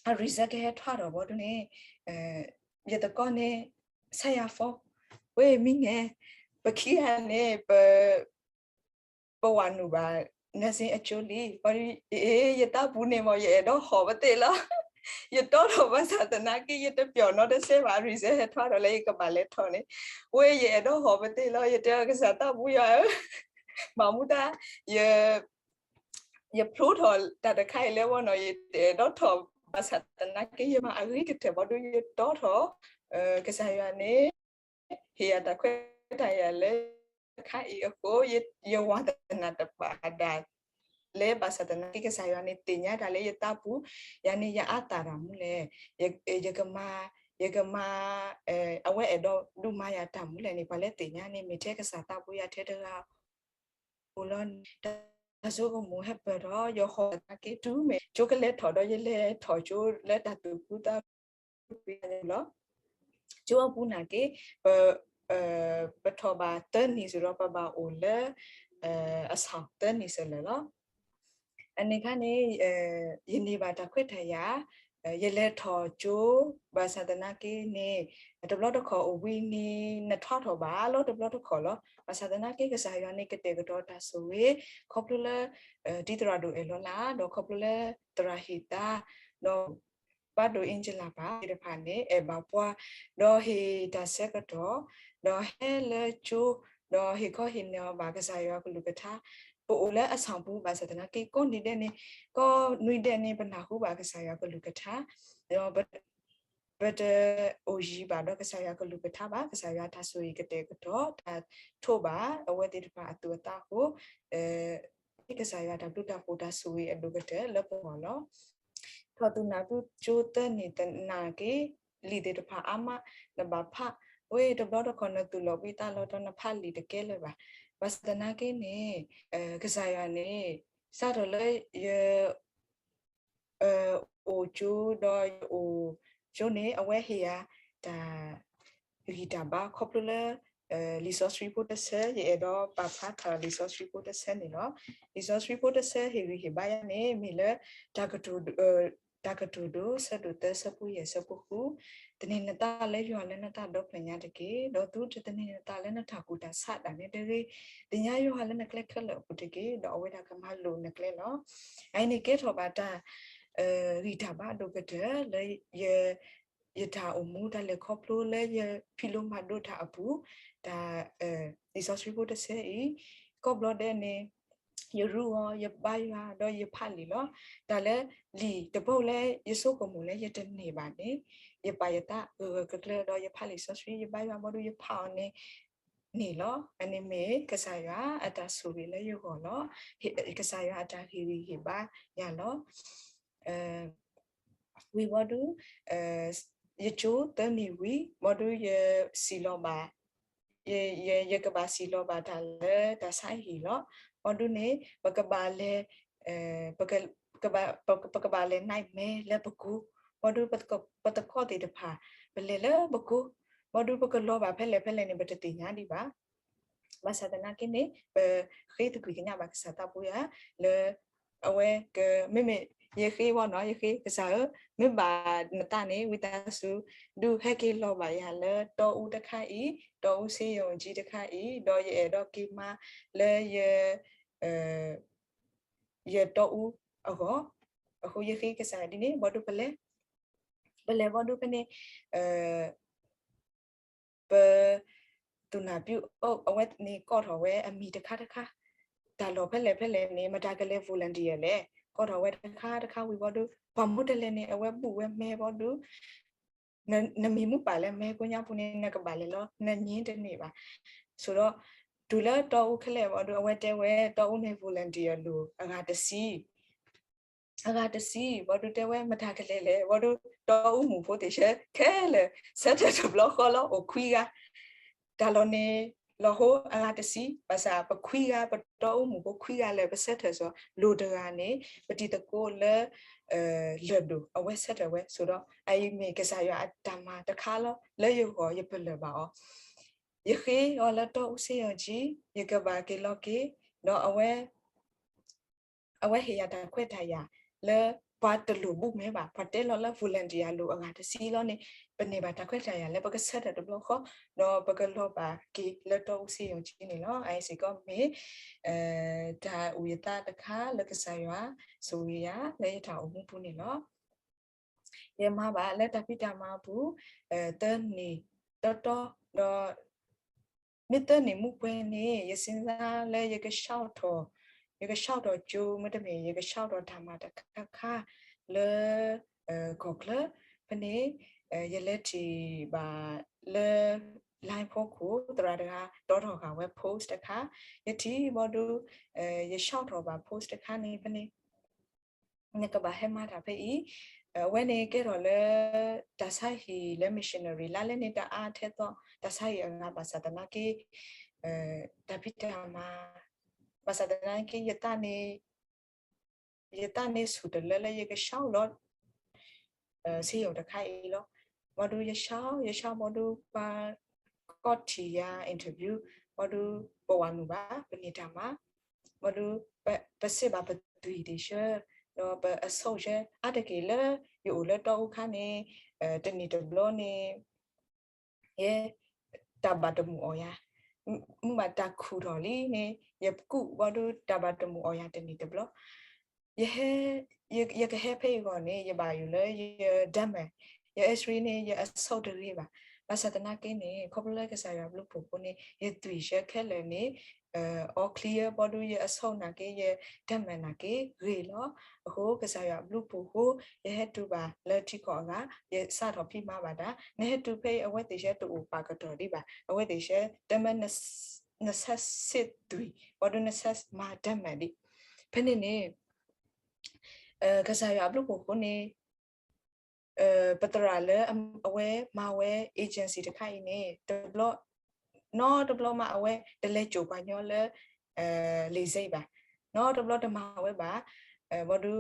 အ result ကဟဲထွဲထီၣ်ဘီဒုးန့ၣ် ယသကိးန့ၣ် ဆါယၤ phone ဝဲမံန့ၣ် ပခံဂၤန့ၣ် ပ ပဝဲနုာ်ဘၣ် nursing အကၠိလံ ဘီဒုး ယသးပူၤန့ၣ်မ့ၢ် ယအဲၣ်ဒိးဟီၣ်ပသ့ၣ်လီၤ ယတီထီၣ်ဘၣ်ဆၣ်သနာ်က့ ယတပျီၢ်နီတစဲးဘၣ် result ဟဲထွဲထီၣ်လၢယကဘၣ်လဲၤထီၣ်န့ၣ် ဝဲယအဲၣ်ဒိးဟီၣ်ပသ့ၣ်လီၤ ယတဲအီၤကစၢ်သးပူၤယွၤဧၢ မၤမူဒါ ယ ယဖျိထီၣ်တၢ်တခါအံၤလၢဝဲနီၤ ယတအဲၣ်ဒိးထီၣ်ဘၣ်ဆၣ်သနာ်က့ ယမၤအဂ့ၤကတၢၢ်ဘီဒုး ယတီထီၣ် ကစၢ်ယွၤန့ၣ် ဟ့ၣ်ယၤတၢ်ခွဲးတၢ်ယာ်လၢ တခါအံၤအဃိ ယဝၤသနာ်တဘၣ်ဒၣ်လဲၣ် ဘၣ်ဆၣ်သနာ်က့ ကစၢ်ယွၤန့ၣ်သ့ၣ်ညါတၢ်လၢယသးပူၤ, ယၤန့ၣ်ယအါသၣ်တၢ်မူလဲၣ်, ယကမၤ, ယကမၤ, အဝဲအဲၣ်ဒိးဒုးမၤယၤတၢ်မူလဲၣ်န့ၣ် ပှၤလၢသ့ၣ်ညါန့ၣ် မ့ၢ်ထဲကစၢ်သးပူၤယၤထဲတဂၤ အိၣ်လီၤန့ၣ် တၢ်ဆိကမိၣ်ဟဲပၢၢ်ထီၣ် ယဟီၣ်သနာ်က့ တုၤမ့ၢ်ကၠိကလဲၤထီၣ်ဒီး ယလဲၤထီၣ်ကၠိလၢတၢ်သူၣ်ဖှံသးညီလီၤ. ကၠိအပူၤနာ်က့ ပ, ပထီၣ်ဘၣ်သၢနံၣ်စ့ၢ်ဒီး ပဘၣ်အိၣ်လၢ အဆၣ်သၢနံၣ်စၢၤလၢာ်လီၤ. အန့ၣ်အခါန့ၣ် ယန့ၢ်ဘၣ်တၢ်ခွဲးတၢ်ယာ်, ယလဲၤထီၣ်ကၠိ ဘၣ်ဆၣ်သနာ်က့န့ၣ် တဘျီတခီၣ်အိၣ်ဝံၤန့ၣ် နထီထီၣ်ဘၣ်လီၤ တဘျီတခီၣ်လီၤ. ဘၣ်ဆၣ်သနာ်က့ ကစၢ်ယွၤန့ၣ် ကတဲာ်ကတီၤတၢ်ဆိၣ်ဂ့ၤ ခီဖျိလၢ တံၤသရၣ်ဒိၣ်အဲၣ်လီၤလၢ် ဒီးခီဖျိလၢသရၣ်ဟ့ၣ်သါ ဒီး ဘၣ်ဒိအ့ကလးပၢ်သ့ၣ်တဖၣ်န့ၣ် အဲၣ်ဘၣ်ပှၤ, ဒီးဟ့ၣ်တၢ်ဆၢကတီၢ်, ဒီးဟဲလၢကၠိ, ဒီးဟ့ၣ်ခီဟ့ၣ်နီၤဘၣ်ကစၢ်ယွၤကလုၢ်ကထါ, ပအိၣ်လၢအဆၣ်ပူၤ ဘၣ်ဆၣ်သနာ်က့ ကိးနံၤဒဲးန့ၣ်, ကိးနွံဒဲးန့ၣ် ပနၢ်ဟူဘၣ်ကစၢ်ယွၤကလုၢ်ကထါ, ဒီး ပတအိၣ်ယံၤဘၣ်ဒီးကစၢ်ယွၤကလုၢ်ကထါဘၣ်, ကစၢ်ယွၤတၢ်ဆိၣ်ဂ့ၤကတဲာ်ကတီၤ တၢ်ထိးဘၣ် အဝဲသ့ၣ်တဖၣ်အသူၣ်အသးအဃိ, ကစၢ်ယွၤတၢ်ဘျုးတၢ်ဖှိၣ်တၢ်ဆိၣ်ဂ့ၤအဒိၣ်ကတၢၢ်လၢပဂီၢ်လီၤ. ထီၣ်သူၣ်နၢ်သူကၠိသၢနံၣ်သနာ်က့ လံာ်သ့ၣ်တဖၣ်အါမး နဘၣ်ဖး, ဝဲတဘျီတခီၣ်နသူၣ်လီၤဘှံးသးလီၤတီၤ နဖးလံာ်တကဲလၢၤဘၣ်. ဘၣ်ဆၣ်သနာ်က့န့ၣ် ကစၢ်ယွၤန့ၣ် စးထီၣ်လၢယ အိၣ်ကၠိဒီးယအိၣ်ကၠိန့ၣ် အဝဲဟ့ၣ်ယၤတၢ်ဂံၢ်တၢ်ဘါခီဖျိလၢ လံာ်စီဆှံဖိတဆၢ ယအဲၣ်ဒိးပာ်ဖျါထီၣ်လံာ်စီဆှံဖိတဆၢန့ၣ်လီၤ. လံာ်စီဆှံဖိတဆၢဟ့ၣ်ဂံၢ်ဟ့ၣ်ဘါယၤန့ၣ် မ့ၢ်လၢ တၢ်ကတိၤဒိ ဆၢဒိၣ်သၢ ဆၢဖိယဲၢ် ဆၢဖိဃု, သန့ၤနသးလၢယွၤလၢနတၢ်ဒီဖျၢၣ်ညါတက့ၢ်, ဒီးသုတသန့ၤနသးလၢနတၢ်ကူၣ်တၢ်ဆးဒၣ်နဲတဂ့ၤ, သ့ၣ်ညါယွၤလၢနကျဲခဲလၢာ်အပူၤတက့ၢ်, ဒီးအဝဲဒၣ်ကမၤလိာ်နကျဲလီၤ. အအံၤန့ၣ်ကဲထီၣ်ဘၣ်တၢ် ဂံၢ်တၢ်ဘါဒိၣ်ကတၢၢ်လၢ ယတၢ်အိၣ်မူတၢ်လဲၤခီဖျိလၢယဖံးလိမၤဒိးတၢ်အပူၤ, တၢ် လံာ်စီဆှံဖိတဆၢအံၤ ကိးဘျီဒဲးန့ၣ် ယရူအီၤ ယဘါယွၤဒီးယဖးလံာ်လီၤ. တၢ်လၢလံာ်တဘီလၢယဆိကမိၣ်လၢယတန့ၢ်ဘၣ်န့ၣ် ယပာ်ယသးဂၢၢ်ဂၢၢ်ကျၢၤကျၢၤဒီးယဖးလံာ်စီဆှံ ယဘါယွၤဘီဒုးယဖးအီၤန့ၣ် န့ၣ်လီၤ. အန့ၣ်မ့ၢ်ကစၢ်ယွၤအတၢ်ဆိၣ်ဂ့ၤလၢယဂီၢ်လီၤ. ကစၢ်ယွၤအတၢ်ဟ့ၣ်ဂံၢ်ဟ့ၣ်ဘါယၤလီၤ. ဝံၤဘီဒုး ယကၠိသၢနံၣ်ဝံၤ ဘီဒုးယစံၣ်လီၤဘၣ် ယကဘၣ်စံၣ်လီၤဘၣ်တၢ်လၢတၢ်ဆါဟံၣ်လီၤ. ဘီဒုးန့ၣ် ပကဘၣ်လဲၤ ပကဘၣ်လဲၤ night မဲလၢပကိ, ဘီဒုး ပသကိးသ့ၣ်တဖၣ် ပလဲၤလၢပကိ, ဘီဒုး ပကလီၤဘၣ်ဖဲလဲၣ်ဖဲလဲၣ်န့ၣ် ပတသ့ၣ်ညါဒံးဘၣ်. ဘၣ်ဆၣ်သနာ်က့န့ၣ် ပဃ့သကွံာ်ကညးဘၣ်ကစၢ်သးပူၤယၤ လၢ အဝဲက မ့မ့ၢ် ယဃ့ဝဲနီၤ ယဃ့ကစၢ်ဧၢ, မ့ၢ်ဘၣ်နသးန့ၣ် ဝံသးစူၤ ဒုးဟဲက့ၤလီၤဘၣ်ယၤလၢတီအူတခါအံၤ, တီအူစ့ယိၣ်ကၠံတခါအံၤ, ဒီးယအဲၣ်ဒိးက့ၤမါလၢယ ယတီအူအဂီၢ်, အဃိယဃ့ကစၢ်ဒ်န့ၣ် ဘီဒုးပလဲၤ, ပလဲၤဘီဒုးဖဲန့ၣ် ပ သူၣ်နၢ်ပၠူ အဝဲန့ၣ်ကိးထီၣ်ဝဲအမံၤတခါတခါ, တၢ်လီၢ်ဖဲလဲၣ်ဖဲလဲၣ်န့ၣ် မတၤကလဲၤ volunteer လဲၣ်, ကိးထီၣ်ဝဲတခါတခါဝံၤဘီဒုး ပှၤမ့ၢ်တလဲၤန့ၣ် အဝဲဘူၣ်ဝဲမဲဘီဒုး နမံၤမ့ၢ်ပာ်လၢမဲဖိညါပူၤန့ၣ် နကဘၣ်လဲၤလီၤ နညံတန့ၢ်ဘၣ်. ဆိုတော့ တုၤလၢတီအူခဲလၢာ်ဘီဒုး အဝဲတဲဝဲတီအူန့ၣ် volunteer အလိၤ အဂၤတဆံ အဂၤတဆံ ဘီဒုးတဲဝဲမတၤကလဲၤလဲၣ်, ဘီဒုး တီအူမုၢ်ဖိသ့ၣ်ဆၢခဲလၢာ် ဆၢထၢၣ်တဘျီဃီလီၤ အိၣ်ခွံဂၤ, တၢ်လီၢ်န့ၣ် လီၤဟိအဂၤတဆံ, ဘၣ်ဆၣ်ပခွံဂၤ ပတီအူမုၢ်ဖိခွံဂၤလၢာ် ပဆၢထၢၣ်စ့ၢ် လိၤတဂၤန့ၣ် ပတံၤသကိးလၢ လၢၢ်ဒိၣ် အဝဲဆၢထၢၣ်ဝဲ ဆိုတော့ အအံၤမ့ၢ်ကစၢ်ယွၤအတၢ်မၤတခါလီၤ လၢယဂီၢ်ယပလၢၢ်ဘၣ်အီၤ, ယဃ့အီၤလၢတီအူစ့ယိၣ်ကၠံ ယကဘၣ်က့ၤလီၤက့ၤ, ဒီးအဝဲ အဝဲဟ့ၣ်ယၤတၢ်ခွဲးတၢ်ယာ်လၢ ပှၤတလိၣ်ဘူၣ်မဲဘၣ်, ပှၤတဲလီၤလၢ volunteer အလိၤအဂၤတဆံလီၤန့ၣ် ပန့ၢ်ဘၣ်တၢ်ခွဲးတၢ်ယာ်လၢပကဆၢထၢၣ်တဘျီဃီ ဒီးပကလီၤဘၣ်က့ၤလၢတီအူစ့ယိၣ်ကၠံန့ၣ်လီၤ. အအံၤစ့ၢ်ကီးမ့ၢ် တၢ်အုၣ်ယသးတခါလၢကစၢ်ယွၤဆိၣ်ဂ့ၤယၤလၢယတၢ်အိၣ်မူပူၤန့ၣ်လီၤ. ယမၤဘၣ်လၢတၢ်ဖံးတၢ်မၤအပူၤ သၢနံၣ်တီတီ ဒီး မ့ၢ်သၢနံၣ်မူပှဲၤန့ၣ် ယစံးစါလၢယက shout ထီၣ်, ယက shout ထီၣ်ကၠိ မ့တမ့ၢ် ယက shout ထီၣ်တၢ်မၤတခါခါလၢ ကီၢ်ချၢ ဖဲန့ၣ် ယလဲၤထံၣ်ဘၣ်လၢ online ဖီခိၣ် သရၣ်တဂၤတီထီၣ်ဃာ်ဝဲ post တခါ, ယထံၣ်ဘီဒု ယ shout ထီၣ်ဘၣ် post တခါန့ၣ် ဖဲန့ၣ် နကဘၣ်ဟဲမၤတၢ်ဖဲအံၤ, အဝဲန့ၣ်ကဲထီၣ်လၢ တၢ်ဆါဟံၣ်လၢ missionary လၢလဲန့ၣ်တအါထဲသိး တၢ်ဆါဟံၣ်အဂၤ ဘၣ်ဆၣ်သနာ်က့ တၢ်ဖံးတၢ်မၤ ဘၣ်ဆၣ်သနာ်က့ ယသးန့ၣ် ယသးန့ၣ်ဆူၣ်တလၢလၢယက shout လီၤ စ့ယိၤတခါအံၤလီၤ. ဘီဒု ယ shout ယ shout ဘီဒု ပှၤကီၢ်ထံၣ်ယၤ interview ဘီဒု ပဝၤမုာ်ဘၣ် ပန့ၢ်တၢ်မၤ ဘီဒု ပစံးဘၣ်ပသွံၣ်တဆၢ ဒီးပအဆိၣ်ဆၢ အါတက့ၢ်လၢ ယအိၣ်လၢတီအူခါန့ၣ် တနံၣ်တဘျီန့ၣ် ယ တၢ်ဘၣ်တမုာ်အီၣ်ယၤ, မ့ၢ်ဘၣ်တၢ်ခူၣ်ထီၣ်လံန့ၣ် ယကူးဘီဒု တၢ်ဘၣ်တမုာ်အီၣ်ယၤတနံၣ်တဘျီ ယဟဲ ယကဟဲဖဲအံၤအဂီၢ်န့ၣ် ယဘၣ်ယိၣ်လၢယ diamond ယ X-ray န့ၣ် ယအဆိၣ်တဂ့ၤဘၣ်. ဘၣ်ဆၣ်သနာ်က့န့ၣ် ခီဖျိလၢကစၢ်ယွၤဘျုးဖှိၣ်အဃိန့ၣ် ယသွံၣ်ဆၢခဲလၢာ်န့ၣ် all clear ဘီဒု ယအဆိၣ်နာ်က့ ယ diamond နာ်က့ ဂ့ၤလီၤ. အဃိကစၢ်ယွၤဘျုးဖှိၣ်အဃိ ယဟဲတုၤဘၣ်လၢထံကီၢ်အဂၤ ယစးထီၣ်ဖံးမၤဘၣ်တၢ် နဟဲတုၤဖဲအံၤ အဝဲသ့ၣ်ဆၢတအိၣ်ပာ်ကတီၢ်ဒံးဘၣ်. အဝဲသ့ၣ်ဆၢ တမၢ နဆဲးစ့သွံၣ် ဘီဒု နဆဲးမၤ diamond ဒံး ဖဲန့ၣ်န့ၣ် ကစၢ်ယွၤအဘျုးဖှိၣ်အဃိန့ၣ် ပသရၣ်လၢအဝဲမၤဝဲ agency တခါအံၤန့ၣ် တဘျီ နီတဘျီမး အဝဲတလဲၤစိာ်ပှၤညီလၢ လေဆိပ် ဘၣ်, နီတဘျီတမၤဝဲဘၣ်. ဘီဒု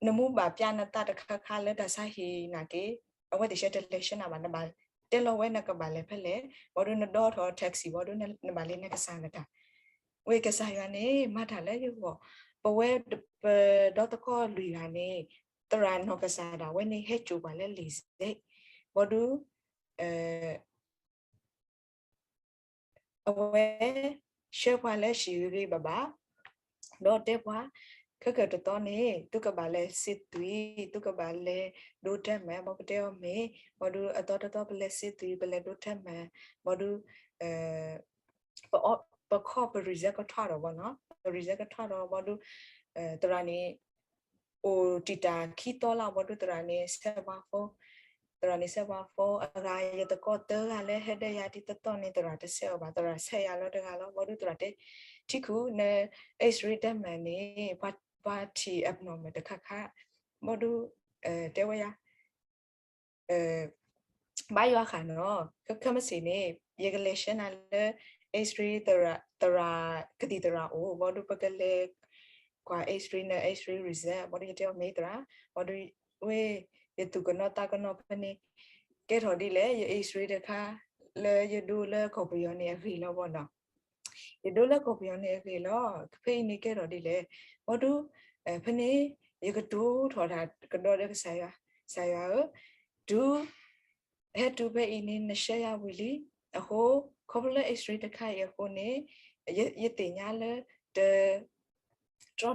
နမူဘၣ်ပျးနသးတခါခါလၢတၢ်ဆါဟံၣ်နာ်က့ အဝဲသ့ၣ်ဆၢတလဲၤဆှၢနၤဘၣ်, နဘၣ်တဲလီၤဝဲနကဘၣ်လဲၤဖဲလဲၣ်, ဘီဒု နဒိးထီၣ် taxi ဘီဒု နဘၣ်လဲၤနကစၢ်နတၢ် ဝဲကစၢ်ယွၤန့ၣ် မၤတၢ်လၢယဂီၢ်, ပဝဲပဒီသကိးလွံၢ်ဂၤန့ၣ် သရၣ်နီၢ်ကစၢ်ဒၣ်ဝဲန့ၣ် ဟဲစိာ်ပှၤလၢ လေဆိပ် ဘီဒု အဝဲ ဆှၢပှၤလၢဟံၣ်ဂ့ၤဂ့ၤဘၣ်ဘၣ်, ဒီးတဲပှၤ ခဲကတသီန့ၣ် သုကဘၣ်လဲၤစ့သွံၣ်, သုကဘၣ်လဲၤဒိ diamond, ဘီပတဲအီၤမ့ၢ်, ဘီဒု အသီတသီပလဲၤစ့သွံၣ် ပလဲၤဒိ diamond, ဘီဒု ပခီၣ်ပ reason ကထီၣ်ဒီးဘီနီၤ, ပ reason ကထီၣ်ဒီးဘီဒု သရၣ်န့ၣ် အိၣ်တံာ်တာ်ခံသီလီၤ ဘီဒု သရၣ်န့ၣ်ဆဲးပှၤ phone, သရၣ်န့ၣ်ဆဲးပှၤ phone အဂၤ ယသကိးသၢဂၤလၢဟဲဒီးယၤဒ်သိးသိးန့ၣ် သရၣ်တဆဲးအီၤဘၣ်, သရၣ်ဆဲးယၤလီၤတဂၤလီၤ. ဘီဒု သရၣ်တဲ ထံခူ န X-ray diamond န့ၣ် ပှၤထံၣ် abnormal တခါခါ, ဘီဒု တဲဝဲယၤ ဘါယွၤဃၣ်နီၤ, ခဲမုၢ်ဆ့ၣ်န့ၣ် ယကလဲၤဆှၢနၤလၢ X-ray သရၣ် ကသံၣ်သရၣ်အိၣ်, ဘီဒု ပကလဲၤကွၢ် X-ray န X-ray result, ဘီဒု ယတဲအီၤမ့ၢ်သရၣ်, ဘီဒု ဝဲ ယသူၣ်ကနီၤသးကနီၤဖဲန့ၣ် ကဲထီၣ်ဒ်လဲၣ် ယ X-ray တခါ လၢယဒိလၢကီၢ်ပယီၤန့ၣ်အဂ့ၢ်လီၤဘီနီၤ. ယဒိလၢကီၢ်ပယီၤန့ၣ်အဂ့ၢ်လီၤ, ဖဲအံၤန့ၣ်ကဲထီၣ်ဒ်လဲၣ်, ဘီဒု ဖဲန့ၣ် ယကတိၤထီၣ်တၢ်ကဒီးဒီးကစၢ်ယွၤ, ကစၢ်ယွၤဧၢ, တုၤ ဟဲတုၤဖဲအံၤန့ၣ် နဆှၢယၤဝံၤလံ, အဃိ ခီဖျိလၢ X-ray တခါအံၤအဃိန့ၣ် ယသ့ၣ်ညါလၢ တ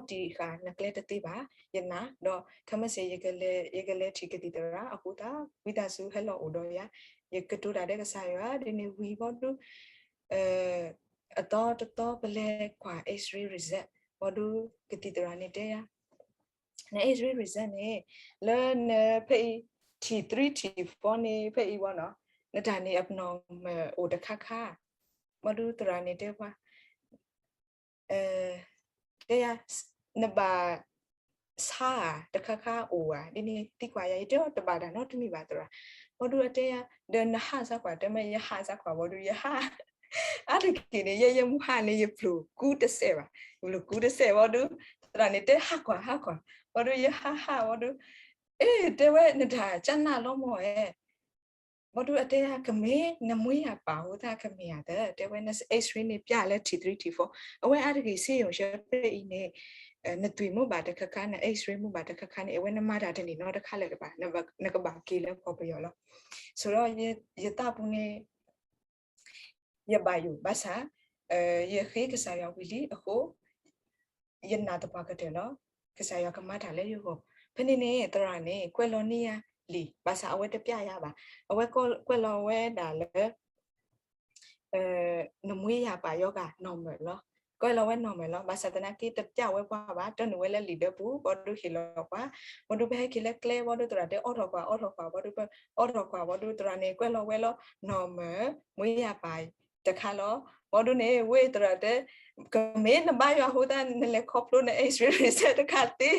တြီတံာ်ဃာ်နကျဲတသ့ဘၣ်, ယနာ်, ဒီးခဲမုၢ်ဆ့ၣ် ယကလဲၤထံၣ်ကသံၣ်သရၣ်အဃိသတး ဝံသးစူၤဟဲလီၤအိၣ်ဒီးယၤ, ယကတိၤတၢ်ဒီးကစၢ်ယွၤ, ဒ်န့ၣ်ဝံၤဘီဒု အသီတသီပလဲၤကွၢ် X-ray result, ဘီဒု ကသံၣ်သရၣ်န့ၣ်တဲယၤ န X-ray result န့ၣ် လၢနဖဲအံၤ ထံၣ် three ထံၣ် four န့ၣ် ဖဲအံၤဝဲနီၤ, နတၢ်န့ၣ် abnormal အိၣ်တခါခါ, ဘီဒု သရၣ်န့ၣ်တဲပှၤ တဲယၤ နဘၣ်ဆါဧါ, တခါခါအိၣ်ဧါ, ဒ်န့ၣ်သံကွၢ်ယၤ, ယတဲအီၤတဘၣ်တၢ်နီတမံၤဘၣ်သရၣ်, ဘီဒု အတဲယၤ ဒီးနဟးစၢ်ကွၢ်, တဲမ့ၢ်ယဟးစၢ်ကွၢ် ဘီဒု ယဟး အါတက့ၢ်န့ၣ် ယဲယမူဟးန့ၣ် ယပျိၢ်ကူတစဲးဘၣ်, ယပျိၢ်ကူတစဲးဘီဒု သရၣ်န့ၣ်တဲဟးကွၢ် ဟးကွၢ်, ဘီဒု ယဟးဟးဘီဒု အ့ တဲဝဲ နတၢ်ကနၣ်လီၤမ့ၢ်ဧါ, ဘီဒု အတဲယၤ ကမ့ၢ်နမှံယၤပာ်အဃိသတး ကမ့ၢ်ဧါသၢ, တဲဝဲ န X-ray န့ၣ်ပျဲလၢထံၣ် three ထံၣ် four, အဝဲအါတက့ၢ် စ့ယိၤဆၢဖဲအံၤန့ၣ် နသွံၣ်မ့ၢ်ဘၣ်တခါခါ န X-ray မ့ၢ်ဘၣ်တခါခါန့ၣ် အဝဲနမၤတၢ်တန့ၢ်နီတခါလၢၤဘၣ်, နကဘၣ်က့ၤလၢကီၢ်ပယီၤလီၤ. ဆိုတော့ ယသးပူၤန့ၣ် ယဘၣ်ယိၣ်ဘၣ်ဆၣ် ယဃ့ကစၢ်ယွၤဝံၤလံအဃိ ယနာ်သပှၢ်ကတၢၢ်လီၤ. ကစၢ်ယွၤကမၤတၢ်လၢယဂီၢ်. ဖဲန့ၣ်န့ၣ် သရၣ်န့ၣ် ကွဲးလီၤန့ၢ်ယၤလံာ် ဘၣ်ဆၣ်အဝဲတပျဲယၤဘၣ်. အဝဲကွဲးလီၤဝဲဒၣ်လၢ နမှံယၤပာ် ရောဂါ normal လီၤ. ကွဲးလီၤဝဲနီၢ်မၢၢ်လီၤ. ဘၣ်ဆၣ်သနာ်က့ တပျၢ်ဝဲပှၤဘၣ်, တၢနုာ်ဝဲလၢလံာ်ဒၢပူၤ ဘီဒုးဟ့ၣ်လီၤပှၤ, ဘီဒုးပဟဲက့ၤလၢကျဲ ဘီဒုးသရၣ်တဲ အိးထီၣ်ကွၢ် အိးထီၣ်ကွၢ် ဘီဒုးပအိးထီၣ်ကွၢ် ဘီဒုးသရၣ်န့ၣ် ကွဲးလီၤဝဲလီၤ နီၢ်မၢၢ် မွေးရပါ တခါလီၤ. ဘီဒုးန့ၣ် ဝ့ၢ်သရၣ်တဲ ကမ့ၢ်နဘါယွၤအဃိသတး နလဲၤခီဖျိန X-ray result တခါသ့.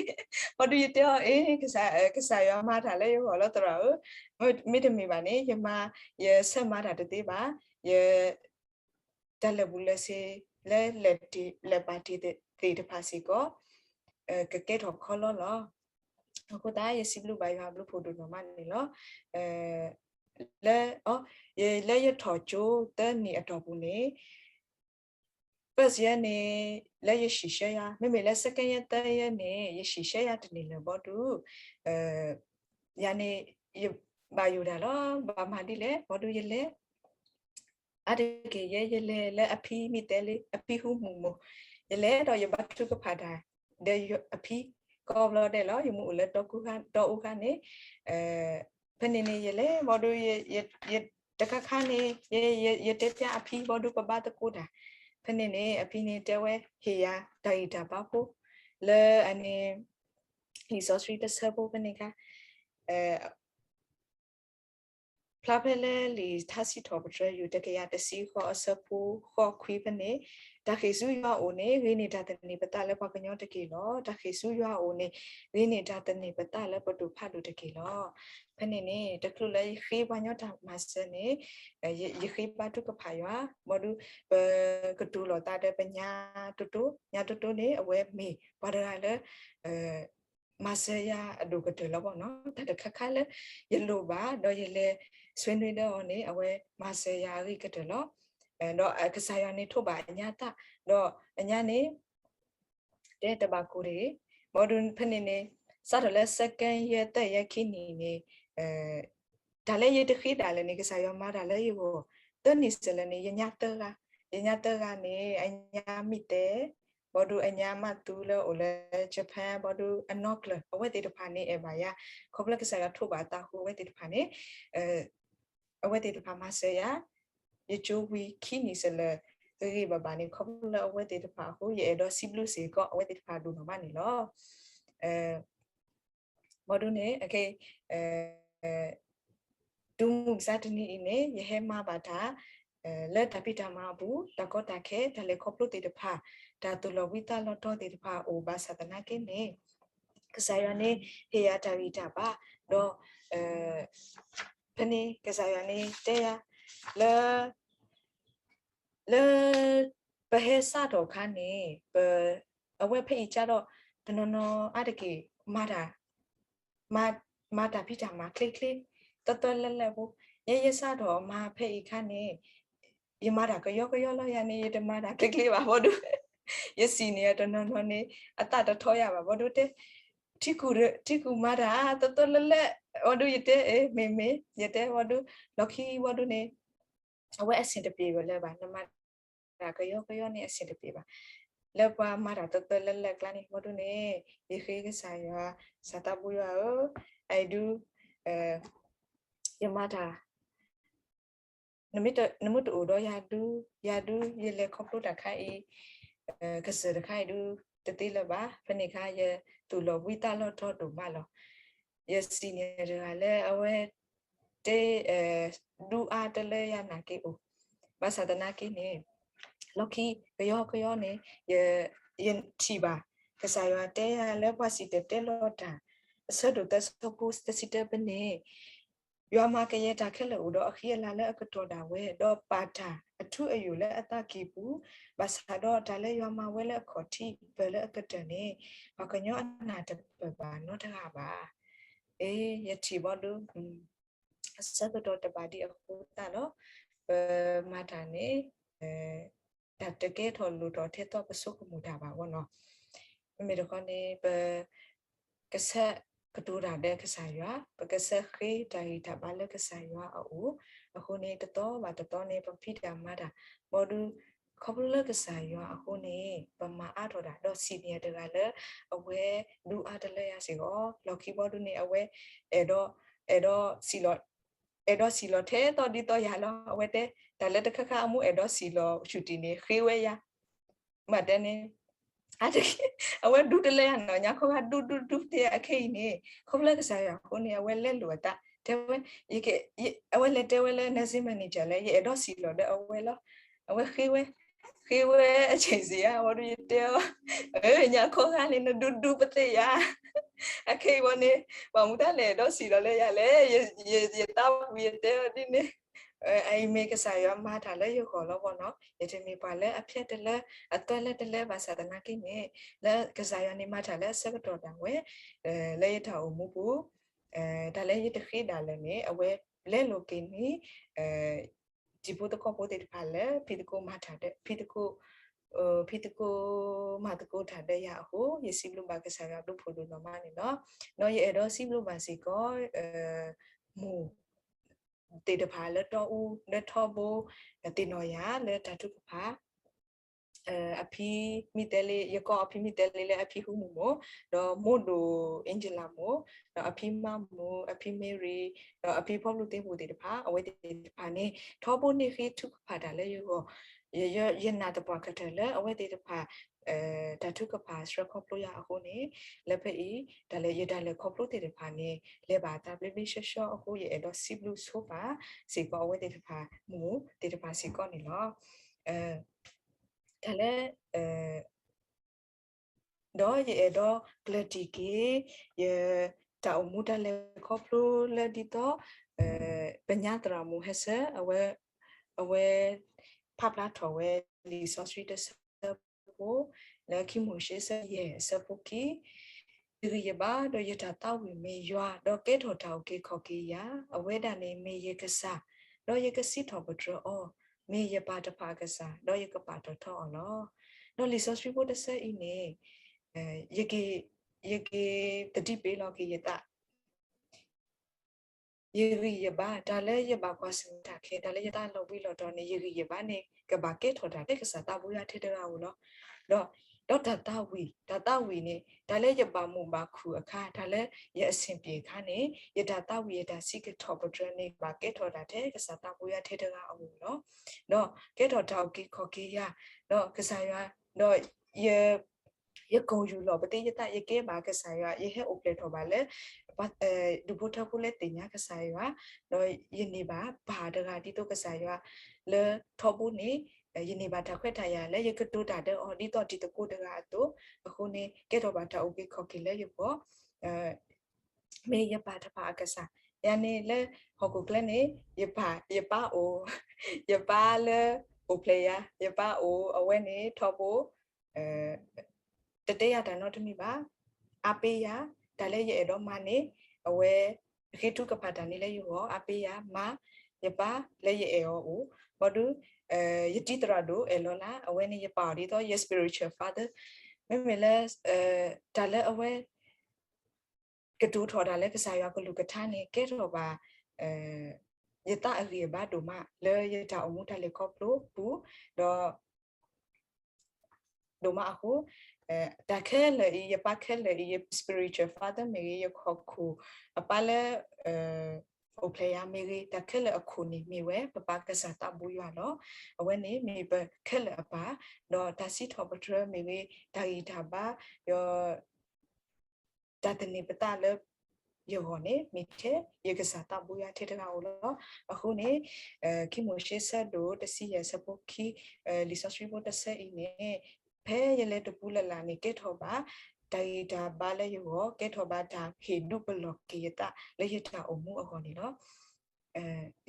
ဘီဒုးယတဲအီၤ အ့ ကစၢ်ယွၤမၤတၢ်လၢယဂီၢ်လီၤသရၣ်ဧၢ, မ့တမ့ၢ်ဘၣ်န့ၣ် ယမၤ ယဆၢမၤတၢ်တသ့ဘၣ်, ယ တၢ်လၢာ်ဘူၣ်လၢာ်စ့ၤ လၢလဲၤပာ်တ့ၢ်သ့ၣ်တဖၣ်စ့ၢ်ကီး ကကဲထီၣ်ခီလီလီၤ. အဃိသတး ယစံးဘျုးဘၣ်ယွၤအဘျုးဖှိၣ်ဒိၣ်နီၢ်မးန့ၣ်လီၤ. လၢ လၢယထီၣ်ကၠိသၢနံၣ်အတီၢ်ပူၤန့ၣ် first year န့ၣ် လၢယဆံးဆၢယၤ, မ့မ့ၢ်လၢ second year third year န့ၣ် ယဆံးဆၢယၤတန့ၢ်လၢၤဘီဒုး ယၤန့ၣ် ယဘၣ်ယိၣ်တၢ်လီၤ, ဘၣ်မၤဒ်လဲၣ် ဘီဒုးယလဲၤ အါတက့ၢ်ယဲ ယလဲၤလၢအဖံမ့ၢ်တဲလံ အဖံဟူမူးမူး, ယလဲၤဒီးယဘါထုကဖၣ်တၢ် ဒီးအဖံ ကိးဘျီဒဲးလီၤ, ယမ့ၢ်အိၣ်လၢ တီအူဃါန့ၣ်, ဖဲန့ၣ်န့ၣ် ယလဲၤဘီဒုး တခါခါန့ၣ် ယတဲပျၢ်အဖံဘီဒုး ပဘါသကိးတၢ်, ဖဲန့ၣ်န့ၣ် အဖံန့ၣ်တဲဝဲ ဟ့ၣ်ယၤတၢ်ဂံၢ်တၢ်ဘါဖိ လၢအန့ၣ် လံာ်စီဆှံတဆၢဖိဖဲန့ၣ်ခါ ဖျါဖဲလၢလံာ်ထါစံးထီၣ်ပတြၢၤ ယူၢ်တကယၤတဆံဃိး အဆၢဖိဃိးခွံဖဲန့ၣ်, တၢ်ဃ့ၢ်ဆူယွၤအအိၣ်န့ၣ် ဂ့ၤန့ၢ်တၢ်သန့ၤပသးလၢပှၤကညီတက့ၢ်လီၤ. တၢ်ဃ့ၢ်ဆူယွၤအအိၣ်န့ၣ် ဂ့ၤန့ၢ်တၢ်သန့ၤပသးလၢပဒိၣ်ဖးဒိၣ်တက့ၢ်လီၤ. ဖဲန့ၣ်န့ၣ် တချုးလၢယဃ့ပှၤကညီတၢ်မၤစၢၤန့ၣ် ယဃ့ဘါထုကဖၣ်ယွၤ ဘီဒုး ပကတိၤလီၤသးဒီးပညါတိတိ, ညါတိတိန့ၣ် အဝဲမ့ၢ်ပှၤတဂၤလၢ မၤစၢၤယၤအဒိၣ်ကတၢၢ်လီၤဘီနီၤ. တၢ်တခါခါလၢယလိၣ်ဘၣ် ဒီးယလဲၤဆွေးနွေးဒီးအီၤန့ၣ် အဝဲမၤစၢၤယၤအဂ့ၤကတၢၢ်လီၤ. ဒီးကစၢ်ယွၤန့ၣ်ထိးဘၣ်အညါသၣ်, ဒီးအညါန့ၣ် တဲတဘၣ်ကိၢ်တဂ့ၤ, ဘီဒုးဖဲန့ၣ်န့ၣ် စးထီၣ်လၢ second year third year ခံနံၣ်န့ၣ် တၢ်လၢယတဃ့ဒၣ်လဲာ်န့ၣ် ကစၢ်ယွၤမၤတၢ်လၢယဂီၢ် သၢနံၣ်စဲးလဲၣ်န့ၣ် ယညါသၢဂၤ, ယညါသၢဂၤန့ၣ် အညါမ့ၢ်တဲ ဘီဒုးအညါမးသူလၢအိၣ်လၢ Japan ဘီဒုးအနီၢ်ကျၢၤ အဝဲသ့ၣ်တဖၣ်န့ၣ် အဲၣ်ဘၣ်ယၤ, ခီဖျိကစၢ်ယွၤထိးဘၣ်အသးအဃိ အဝဲသ့ၣ်တဖၣ်န့ၣ် အဝဲသ့ၣ်တဖၣ်မၤစၢၤယၤ, ယကၠိဝံၤခံနံၣ်စဲးလဲၣ် ဂ့ၤဂ့ၤဘၣ်ဘၣ်န့ၣ် ခီဖျိလၢအဝဲသ့ၣ်တဖၣ်အဃိ ယအဲၣ်ဒိးစံးဘျုးစ့ၢ်ကီး အဝဲသ့ၣ်တဖၣ်ဒိၣ်နီၢ်မးန့ၣ်လီၤ. ဘီဒုးန့ၣ် တုၤမုၢ်မဆါတနံၤအံၤန့ၣ် ယဟဲမၤဘၣ်တၢ် လၢတၢ်ဖံးတၢ်မၤအပူၤ တၢ်ကီတၢ်ခဲ တၢ်လဲၤခီဖျိသ့ၣ်တဖၣ် တၢ်သူၣ်လီၤဘှံးသးလီၤတီၤသ့ၣ်တဖၣ်အိၣ်ဘၣ်ဆၣ်သနာ်က့န့ၣ် ကစၢ်ယွၤန့ၣ် ဟ့ၣ်ယၤတၢ်ဂံၢ်တၢ်ဘါ ဒီး ဖဲန့ၣ် ကစၢ်ယွၤန့ၣ် တဲယၤ လၢ လၢ ပဟဲစးထီၣ်အခါန့ၣ် ပ အဝဲဖဲအံၤကဒီး တနီၤနီၤအါတက့ၢ် မၤတၢ် မၤ မၤတၢ်ဖံးတၢ်မၤချ့ချ့ သၢသၢလၢလၢဖိ, ယဲယဲစးထီၣ်မၤဖဲအံၤခါန့ၣ် ယမၤတၢ်ကယီကယီလီၤ ယၤန့ၣ် ယတမၤတၢ်ချ့ချ့ဘၣ်ဘီဒုး ယစံးန့ၢ်တနီၤနီၤန့ၣ် အသးတထီယၤဘၣ်ဘီဒုးတဲ ထံကူၣ် ထံကူၣ်မၤတၢ်သၢသၢလၢလၢ ဘီဒုးယတဲ မ့ၢ်မ့ၢ် ယတဲဘီဒုး လီၢ်ခံဘီဒုးန့ၣ် အဝဲအဆင်တပြေဝဲလၢၤဘၣ် နမၤတၢ်ကယီကယီန့ၣ် အဆင်တပြေဘၣ် လၢပှၤမၤတၢ်သၢသၢလၢလၢအကျါန့ၣ် ဘီဒုးန့ၣ် ယဃ့ကစၢ်ယွၤ စၢ်သးဘိယွၤဧၢ, အအံၤဒုး ယမၤတၢ် နမ့ၢ်တအိၣ်ဒီးယၤဒုး ယၤဒုး ယလဲၤခီဖျိတၢ်ခါအံၤ ကစၢၢ်တခါအံၤဒုး တသ့လၢၤဘၣ်, ဖဲန့ၣ်အခါ ယသူၣ်လီၤဘှံးသးလီၤတီၤဒိၣ်မးလီၤ. ယစံးန့ၢ်တဂၤလၢအဝဲ တဲ ဒူအါတလၢယၤနာ်က့အိၣ်, ဘၣ်ဆၣ်သနာ်က့န့ၣ် လီၢ်ခံကယီကယီန့ၣ် ယထံၣ်ဘၣ် ကစၢ်ယွၤတဲယၤလၢပှၤစံၣ်တဲၤတဲလီၤတၢ် အဆၢဒိၣ်သၢဆၢဖိတဆံတၢဖဲန့ၣ် ယွၤမၤကယဲၢ်တၢ်ခဲလၢာ်အိၣ်ဒီးအဃံအလၤလၢအကတီၢ်ဒၣ်ဝဲ, ဒီးပာ်တၢ်အထူအယိာ်လၢအသးကံၢ်ပူၤ, ဘၣ်ဆၣ်ဒီးတၢ်လၢယွၤမၤဝဲလၢအခီၣ်ထံးပၢၢ်လၢအကတၢၢ်န့ၣ် ပှၤကညီအနၢ်တပၢၢ်ဘၣ်နီတဂၤဘၣ်. အ့ ယထံၣ်ဘီဒုး အဆၢကတီၢ်တဘၣ်ဒံးအဃိသတးဒီး ပမၤတၢ်န့ၣ် တၢ်တကဲထီၣ်လိၣ်ထီၣ်ထဲသိးပဆိကမိၣ်တၢ်ဘၣ်အဂီၢ်နီၤ. မ့မ့ၢ်တခီန့ၣ် ပ ကဆၢကတိၤတၢ်ဒီးကစၢ်ယွၤ, ပကဆၢဃ့တၢ်ဂံၢ်တၢ်ဘါလၢကစၢ်ယွၤအအိၣ်, အဃိန့ၣ် တသီဘၣ်တသီန့ၣ် ပဖံးတၢ်မၤတၢ်, ဘီဒုး ခီဖျိလၢကစၢ်ယွၤအဃိန့ၣ် ပမၤအါထီၣ်တၢ်, ဒီးစံးန့ၢ်တဂၤလၢ အဝဲဒူအါတလၢယၤစ့ၢ်ကီး, လီၢ်ခံဘီဒုးန့ၣ် အဝဲ အဲၣ်ဒိး အဲၣ်ဒိးစံးလီၤ အဲၣ်ဒိးစံးလီၤထဲသိးဒ်သိးယၤလီၤ. အဝဲတဲ တၢ်လၢတခါခါအမိၢ်အဲၣ်ဒိးစံးလီၤဆူၣ်တံၢ်န့ၣ် ဃ့ဝဲယၤ မ့ၢ်တဲန့ၣ် အဝဲဒူတလဲနီၤ ညါခီဂၤဒူဒူဒူတဲအခဲအံၤန့ၣ် ခီဖျိကစၢ်ယွၤအဃိန့ၣ် အဝဲလဲလိာ်အသး တဲဝဲ အဝဲလဲၤတဲဝဲလၢ nursing manager လၢ ယအဲၣ်ဒိးစံၣ်လီၤဒီးအဝဲလီၤ. အဝဲဃ့ဝဲ ဃ့ဝဲအဆံးစံးဧါ ဝံၤဒီးယတဲအီၤ ညါခီဂၤန့ၣ် နဒူဒူပသ့ၣ်ယၤ အခဲအံၤဝံၤန့ၣ် ဘၣ်မနုၤတၢ်လဲၤအဲၣ်ဒိးစံၣ်လီၤလၢယၤလဲၣ် ယသးဝံၤယတဲအီၤဒ်န့ၣ် အအံၤမ့ၢ်ကစၢ်ယွၤမၤတၢ်လၢယဂီၢ်လီၤဘီနီၤ ယတမ့ၢ်ပှၤလၢအဖျဲၣ်တလၢ အသွဲလၢတလၢဘၣ်ဆၣ်သနာ်က့န့ၣ် လၢကစၢ်ယွၤန့ၣ်မၤတၢ်လၢအဆၢကတီၢ်ဒၣ်ဝဲ လၢယတၢ်အိၣ်မူပူၤ တၢ်လၢယတဃ့ဒၣ်လဲာ်န့ၣ် အဝဲလဲလိာ်က့ၤန့ၣ် တံၤဖိသကိးဖိသ့ၣ်တဖၣ်လၢ ဖံးသကိးမၤတၢ်ဒီး ဖံးသကိး ဖံးသကိးမၤသကိးတၢ်ဒီးယၤအဃိ ယစံးဘျုးဘၣ်ကစၢ်ယွၤဘျုးဖှိၣ်ဒိၣ်နီၢ်မးန့ၣ်လီၤ. ဒီးယအဲၣ်ဒိးစံးဘျုးဘၣ်စ့ၢ်ကီး မိၢ်သ့ၣ်တဖၣ်လၢတီအူလၢထီဘိ သ့ၣ်နီၣ်ယၤလၢတၢ်ထုကဖၣ် အဖံမ့ၢ်တဲလံ ယကိးအဖံမ့ၢ်တဲလံလၢအဖံဟူမုၢ်မိၢ်, ဒီးမိၢ်ဒိၣ် Angela မိၢ်, ဒီးအဖံမါမိၢ်, အဖံ Mary, ဒီးအဖံဖီဘျူသ့ဖိသ့ၣ်တဖၣ် အဝဲသ့ၣ်တဖၣ်န့ၣ် ထီဘိန့ၣ်ဃ့ထုကဖၣ်တၢ်လၢယဂီၢ်, ယနာ်သပှၢ်ကတၢၢ်လၢအဝဲသ့ၣ်တဖၣ် တၢ်ထုကဖၣ်ဆှၢခီဖျိယၤအဃိန့ၣ် လၢဖဲအံၤ တၢ်လၢယတၢ်လဲၤခီဖျိသ့ၣ်တဖၣ်န့ၣ် လဲၤဘၣ်အသးဘျ့ဘျ့ဆှီဆှီအဃိ ယအဲၣ်ဒိးစံးဘျုးဆိပာ်စ့ၢ်ကီးအဝဲသ့ၣ်တဖၣ် မိၢ်သ့ၣ်တဖၣ်စ့ၢ်ကီးန့ၣ်လီၤ. တၢ်လၢ ဒီးယအဲၣ်ဒိးကျၢၢ်တံၢ်က့ၤ ယတၢ်အိၣ်မူတၢ်လဲၤခီဖျိလၢဒ်သိး ပညါသရၣ်မုၣ်ဟဲဆၢ အဝဲ အဝဲဖးဖျါထီၣ်ဝဲလံာ်စီဆှံတဆၢဖိ လၢခံမိၤၡ့ဆၢယဲၢ်အဆၢဖိခံ, ယဂံၢ်ယဘါဒီးယတၢ်သးဝံၣ်မ့ၢ်ယွၤ, ဒီးကဲထီၣ်တၢ်အုၣ်က့ၤခီၣ်က့ၤယၤ, အဝဲဒၣ်န့ၣ်မ့ၢ်ယကစၢ်, ဒီးယကစံးထီၣ်ပတြၢၤအီၤ, မ့ၢ်ယပၢ်တဖၣ်အကစၢ်, ဒီးယကပာ်ထီၣ်ထီအီၤလီၤ. ဒီးလံာ်စီဆှံဖိတဆၢအံၤန့ၣ် ယက့ၤ ယက့ၤသတိပ့ၤလီၤက့ၤယသး ယဂံၢ်ယဘါ တၢ်လၢယဘၣ်ကွၢ်ဆၢၣ်မဲာ်တၢ်ခဲ တၢ်လၢယသးလီၤဘှံးလီၤတီၤန့ၣ် ယဂံၢ်ယဘါန့ၣ် ကဘၣ်ကဲထီၣ်တၢ်ထဲကစၢ်သးဘိယွၤထဲတဂၤဧိၤလီၤ. ဒီး ဒီးတၢ်သးဝံၣ် တၢ်သးဝံၣ်န့ၣ် တၢ်လၢယဘၣ်မူးဘၣ်ခုၣ်အခါ တၢ်လၢယအဆင်ပြေအခါန့ၣ် ယတၢ်သးဝံၣ် ယတၢ်စံးကထီၣ်ပတြၢၤန့ၣ် ကဘၣ်ကဲထီၣ်တၢ်ထဲကစၢ်သးဘိယွၤထဲတဂၤအအိၣ်လီၤ. ဒီးကဲထီၣ်တၢ်အုၣ်က့ၤခီၣ်က့ၤယၤ ဒီးကစၢ်ယွၤ ဒီး ယကိၢ်ယူၢ်လီၤပသ့ယသး ယကဲဘၣ်ကစၢ်ယွၤ ယဟဲအိၣ်ဖျဲၣ်ထီၣ်ဘၣ်လၢ ဒူၣ်ဖိထၢဖိလၢသ့ၣ်ညါကစၢ်ယွၤ, ဒီးယန့ၢ်ဘၣ်ပၢ်တဂၤဒ်သိးကစၢ်ယွၤ လၢထီဘိန့ၣ် ယန့ၢ်ဘၣ်တၢ်ခွဲးတၢ်ယာ်လၢယကတိၤတၢ်ဒီးအီၤဒ်သိးတံၤသကိးတဂၤအသိး, အဃိန့ၣ် ကဲထီၣ်ဘၣ်တၢ်အုၣ်က့ၤခီၣ်က့ၤလၢယဂီၢ် မ့ၢ်ယပၢ်တဖၣ်အကစၢ်, ယၤန့ၣ်လၢဟီၣ်ခိၣ်ချၢန့ၣ် ယပၢ် ယပၢ်အိၣ်, ယပၢ်လၢအိၣ်ဖျဲၣ်ယၤ ယပၢ်အိၣ် အဝဲန့ၣ်ထီဘိ တတဲယၤတၢ်နီတမံၤဘၣ်, အါပ့ယၤ, တၢ်လၢယအဲၣ်ဒိးမၤန့ၣ် အဝဲ ဃ့ထုကဖၣ်တၢ်န့ၣ်လၢယဂီၢ် အါပ့ယၤ မၤ ယပၢ်လၢယအဲၣ်အီၤအိၣ်, ဘၣ်ဒီး ယတံၤသရၣ်ဒိၣ်အဲၣ်လီၤလၢ အဝဲန့ၣ်ယပာ်အီၤဒ်သိးယ spiritual father, မ့မ့ၢ်လၢ တၢ်လၢအဝဲ ကတိၤထီၣ်တၢ်လၢကစၢ်ယွၤကလုၢ်ကထါန့ၣ် ကဲထီၣ်ဘၣ် ယသးအဂံၢ်အဘါဒိၣ်မး လၢယတၢ်အိၣ်မူတၢ်လဲၤခီဖျိပူၤ, ဒီး ဒိၣ်မးအဃိ တၢ်ခဲလၢာ်အံၤ ယပၢ်ခဲလၢာ်အံၤ ယ spiritual father မ့ၢ်ဂ့ၤ ယဟီၣ်ခိၣ်အပၢ်လၢ အိၣ်ဖျဲၣ်ယၤမ့ၢ်ဂ့ၤ တၢ်ခဲလၢာ်အခိၣ်န့ၣ်မ့ၢ်ဝဲ ပပၢ်ကစၢ်သးဘိယွၤလီၤ. အဝဲန့ၣ်မ့ၢ်ပခဲလၢာ်အပၢ်, ဒီးတၢ်စံးထီၣ်ပတြၢၤမ့ၢ်ဂ့ၤ တၢ်ဂံၢ်တၢ်ဘါ ဒီး တၢ်သန့ၤပသးလၢယဂီၢ်န့ၣ် မ့ၢ်ထဲယကစၢ်သးဘိယွၤထဲတဂၤဧိၤလီၤ. အဃိန့ၣ် ခံမိၤၡ့ဆၢဒိၣ်တဆံယဲၢ်ဆၢဖိခံ လံာ်စီဆှံဖိတဆၢအံၤန့ၣ် ဖဲယလဲၤတပူၤလၢ်လၢ်န့ၣ် ကဲထီၣ်ဘၣ် တၢ်ဂံၢ်တၢ်ဘါလၢယဂီၢ် ကဲထီၣ်ဘၣ်တၢ်ဟ့ၣ်ဒူပလီၢ်က့ၤယသးလၢယတၢ်အိၣ်မူအဂီၢ်န့ၣ်လီၤ.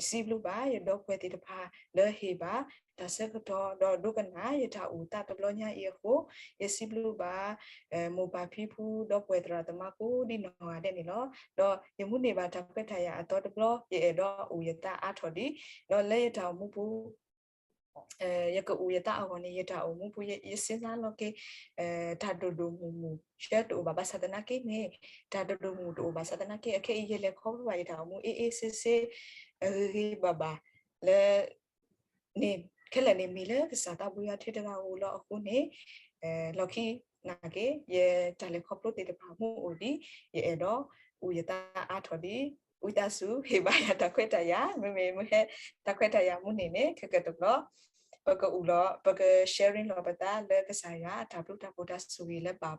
စံးဘျုးဘၣ်ယဒီပုၢ်ဝဲၢ်သ့ၣ်တဖၣ်လၢဟ့ၣ်ဘၣ်တၢ်ဆၢကတီၢ် ဒီးဒိကနၣ်ယတၢ်အိၣ်သးတဘျီညါအံၤအဃိ, ယစံးဘျုးဘၣ် မိၢ်ပၢ်ဖံဖုဒီပုၢ်ဝဲၢ်သရၣ်သမါကိးဒ်နီၢ်ဂၤဒဲးန့ၣ်လီၤ. ဒီးယမူန့ၢ်ဘၣ်တၢ်ခွဲးတၢ်ယာ်အသီတဘျီ ယအဲၣ်ဒိးအိၣ်ယသးအါထီၣ်ဒံး, ဒီးလၢယတၢ်အိၣ်မူပူၤ ယကအိၣ်ယသးအဂီၢ်န့ၣ် ယတၢ်အိၣ်မူပူၤ ယစံးစါလီၤက့ၤ တၢ်ဒိၣ်ဒိၣ်မုၢ်မုၢ် ဆၢတအိၣ်ဘၣ်ဘၣ်ဆၣ်သနာ်က့န့ၣ် တၢ်ဒိၣ်ဒိၣ်မုၢ်မုၢ်တအိၣ်ဘၣ်ဆၣ်သနာ်က့ အခဲအံၤယလဲၤခီဖျိဘၣ်ယတၢ်အိၣ်မူ အေးအေးဆေးဆေး ဂ့ၤဂ့ၤဘၣ်ဘၣ် လၢ န့ၣ် ခဲလၢာ်န့ၣ်မ့ၢ်လၢကစၢ်သးဘိယွၤထဲတဂၤဧိၤလီၤ. အဃိန့ၣ် လီၢ်ခံနာ်က့ ယတၢ်လဲၤခီဖျိသ့ၣ်တဖၣ်မ့ၢ်အိၣ်ဒံး ယအဲၣ်ဒိးအိၣ်ယသးအါထီၣ်ဒံး ဝံသးစူၤဟ့ၣ်ဘၣ်ယၤတၢ်ခွဲးတၢ်ယာ် မ့မ့ၢ်မ့ၢ်ဟဲတၢ်ခွဲးတၢ်ယာ်မူန့ၣ်န့ၣ် ခဲကတဘျီ ပကအုၣ်လီၤ ပက sharing လီၤပသးလၢကစၢ်ယွၤအတၢ်ဘျုးတၢ်ဖှိၣ်တၢ်ဆိၣ်ဂ့ၤလၢ ဘၣ်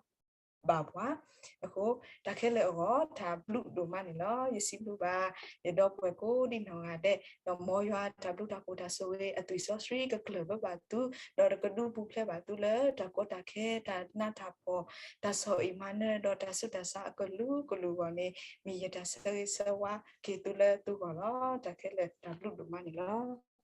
ပှၤအဃိ, တၢ်ခဲလၢာ်အဂီၢ် တၢ်ဘျုးဒိၣ်မးန့ၣ်လီၤ. ယစံးဘျုးဘၣ် ယဒီပုၢ်ဝဲၢ်ကိးဒံနီၢ်ဂၤဒဲး, ဒီးမ်ယွၤတၢ်ဘျုးတၢ်ဖှိၣ်တၢ်ဆိၣ်ဂ့ၤအသွံၣ်စီဆှံကကျၢၢ်ဘၣ်ဘၣ်သု, ဒီးကဒုးပူၤဖျဲးဘၣ်သုလၢတၢ်ကီတၢ်ခဲ တၢ်နးတၢ်ဖှီၣ် တၢ်ဆီၣ်အံၣ်မၤနၢၤ ဒီးတၢ်ဆူးတၢ်ဆါအကလုာ်ကလုာ်အဂီၢ်န့ၣ်, မ့ၢ်ယတၢ်ဆၢဂ့ၤဆၢဝါက့ၤသုလၢသုဂီၢ်လီၤ. တၢ်ခဲလၢာ်တၢ်ဘျုးဒိၣ်မးန့ၣ်လီၤ.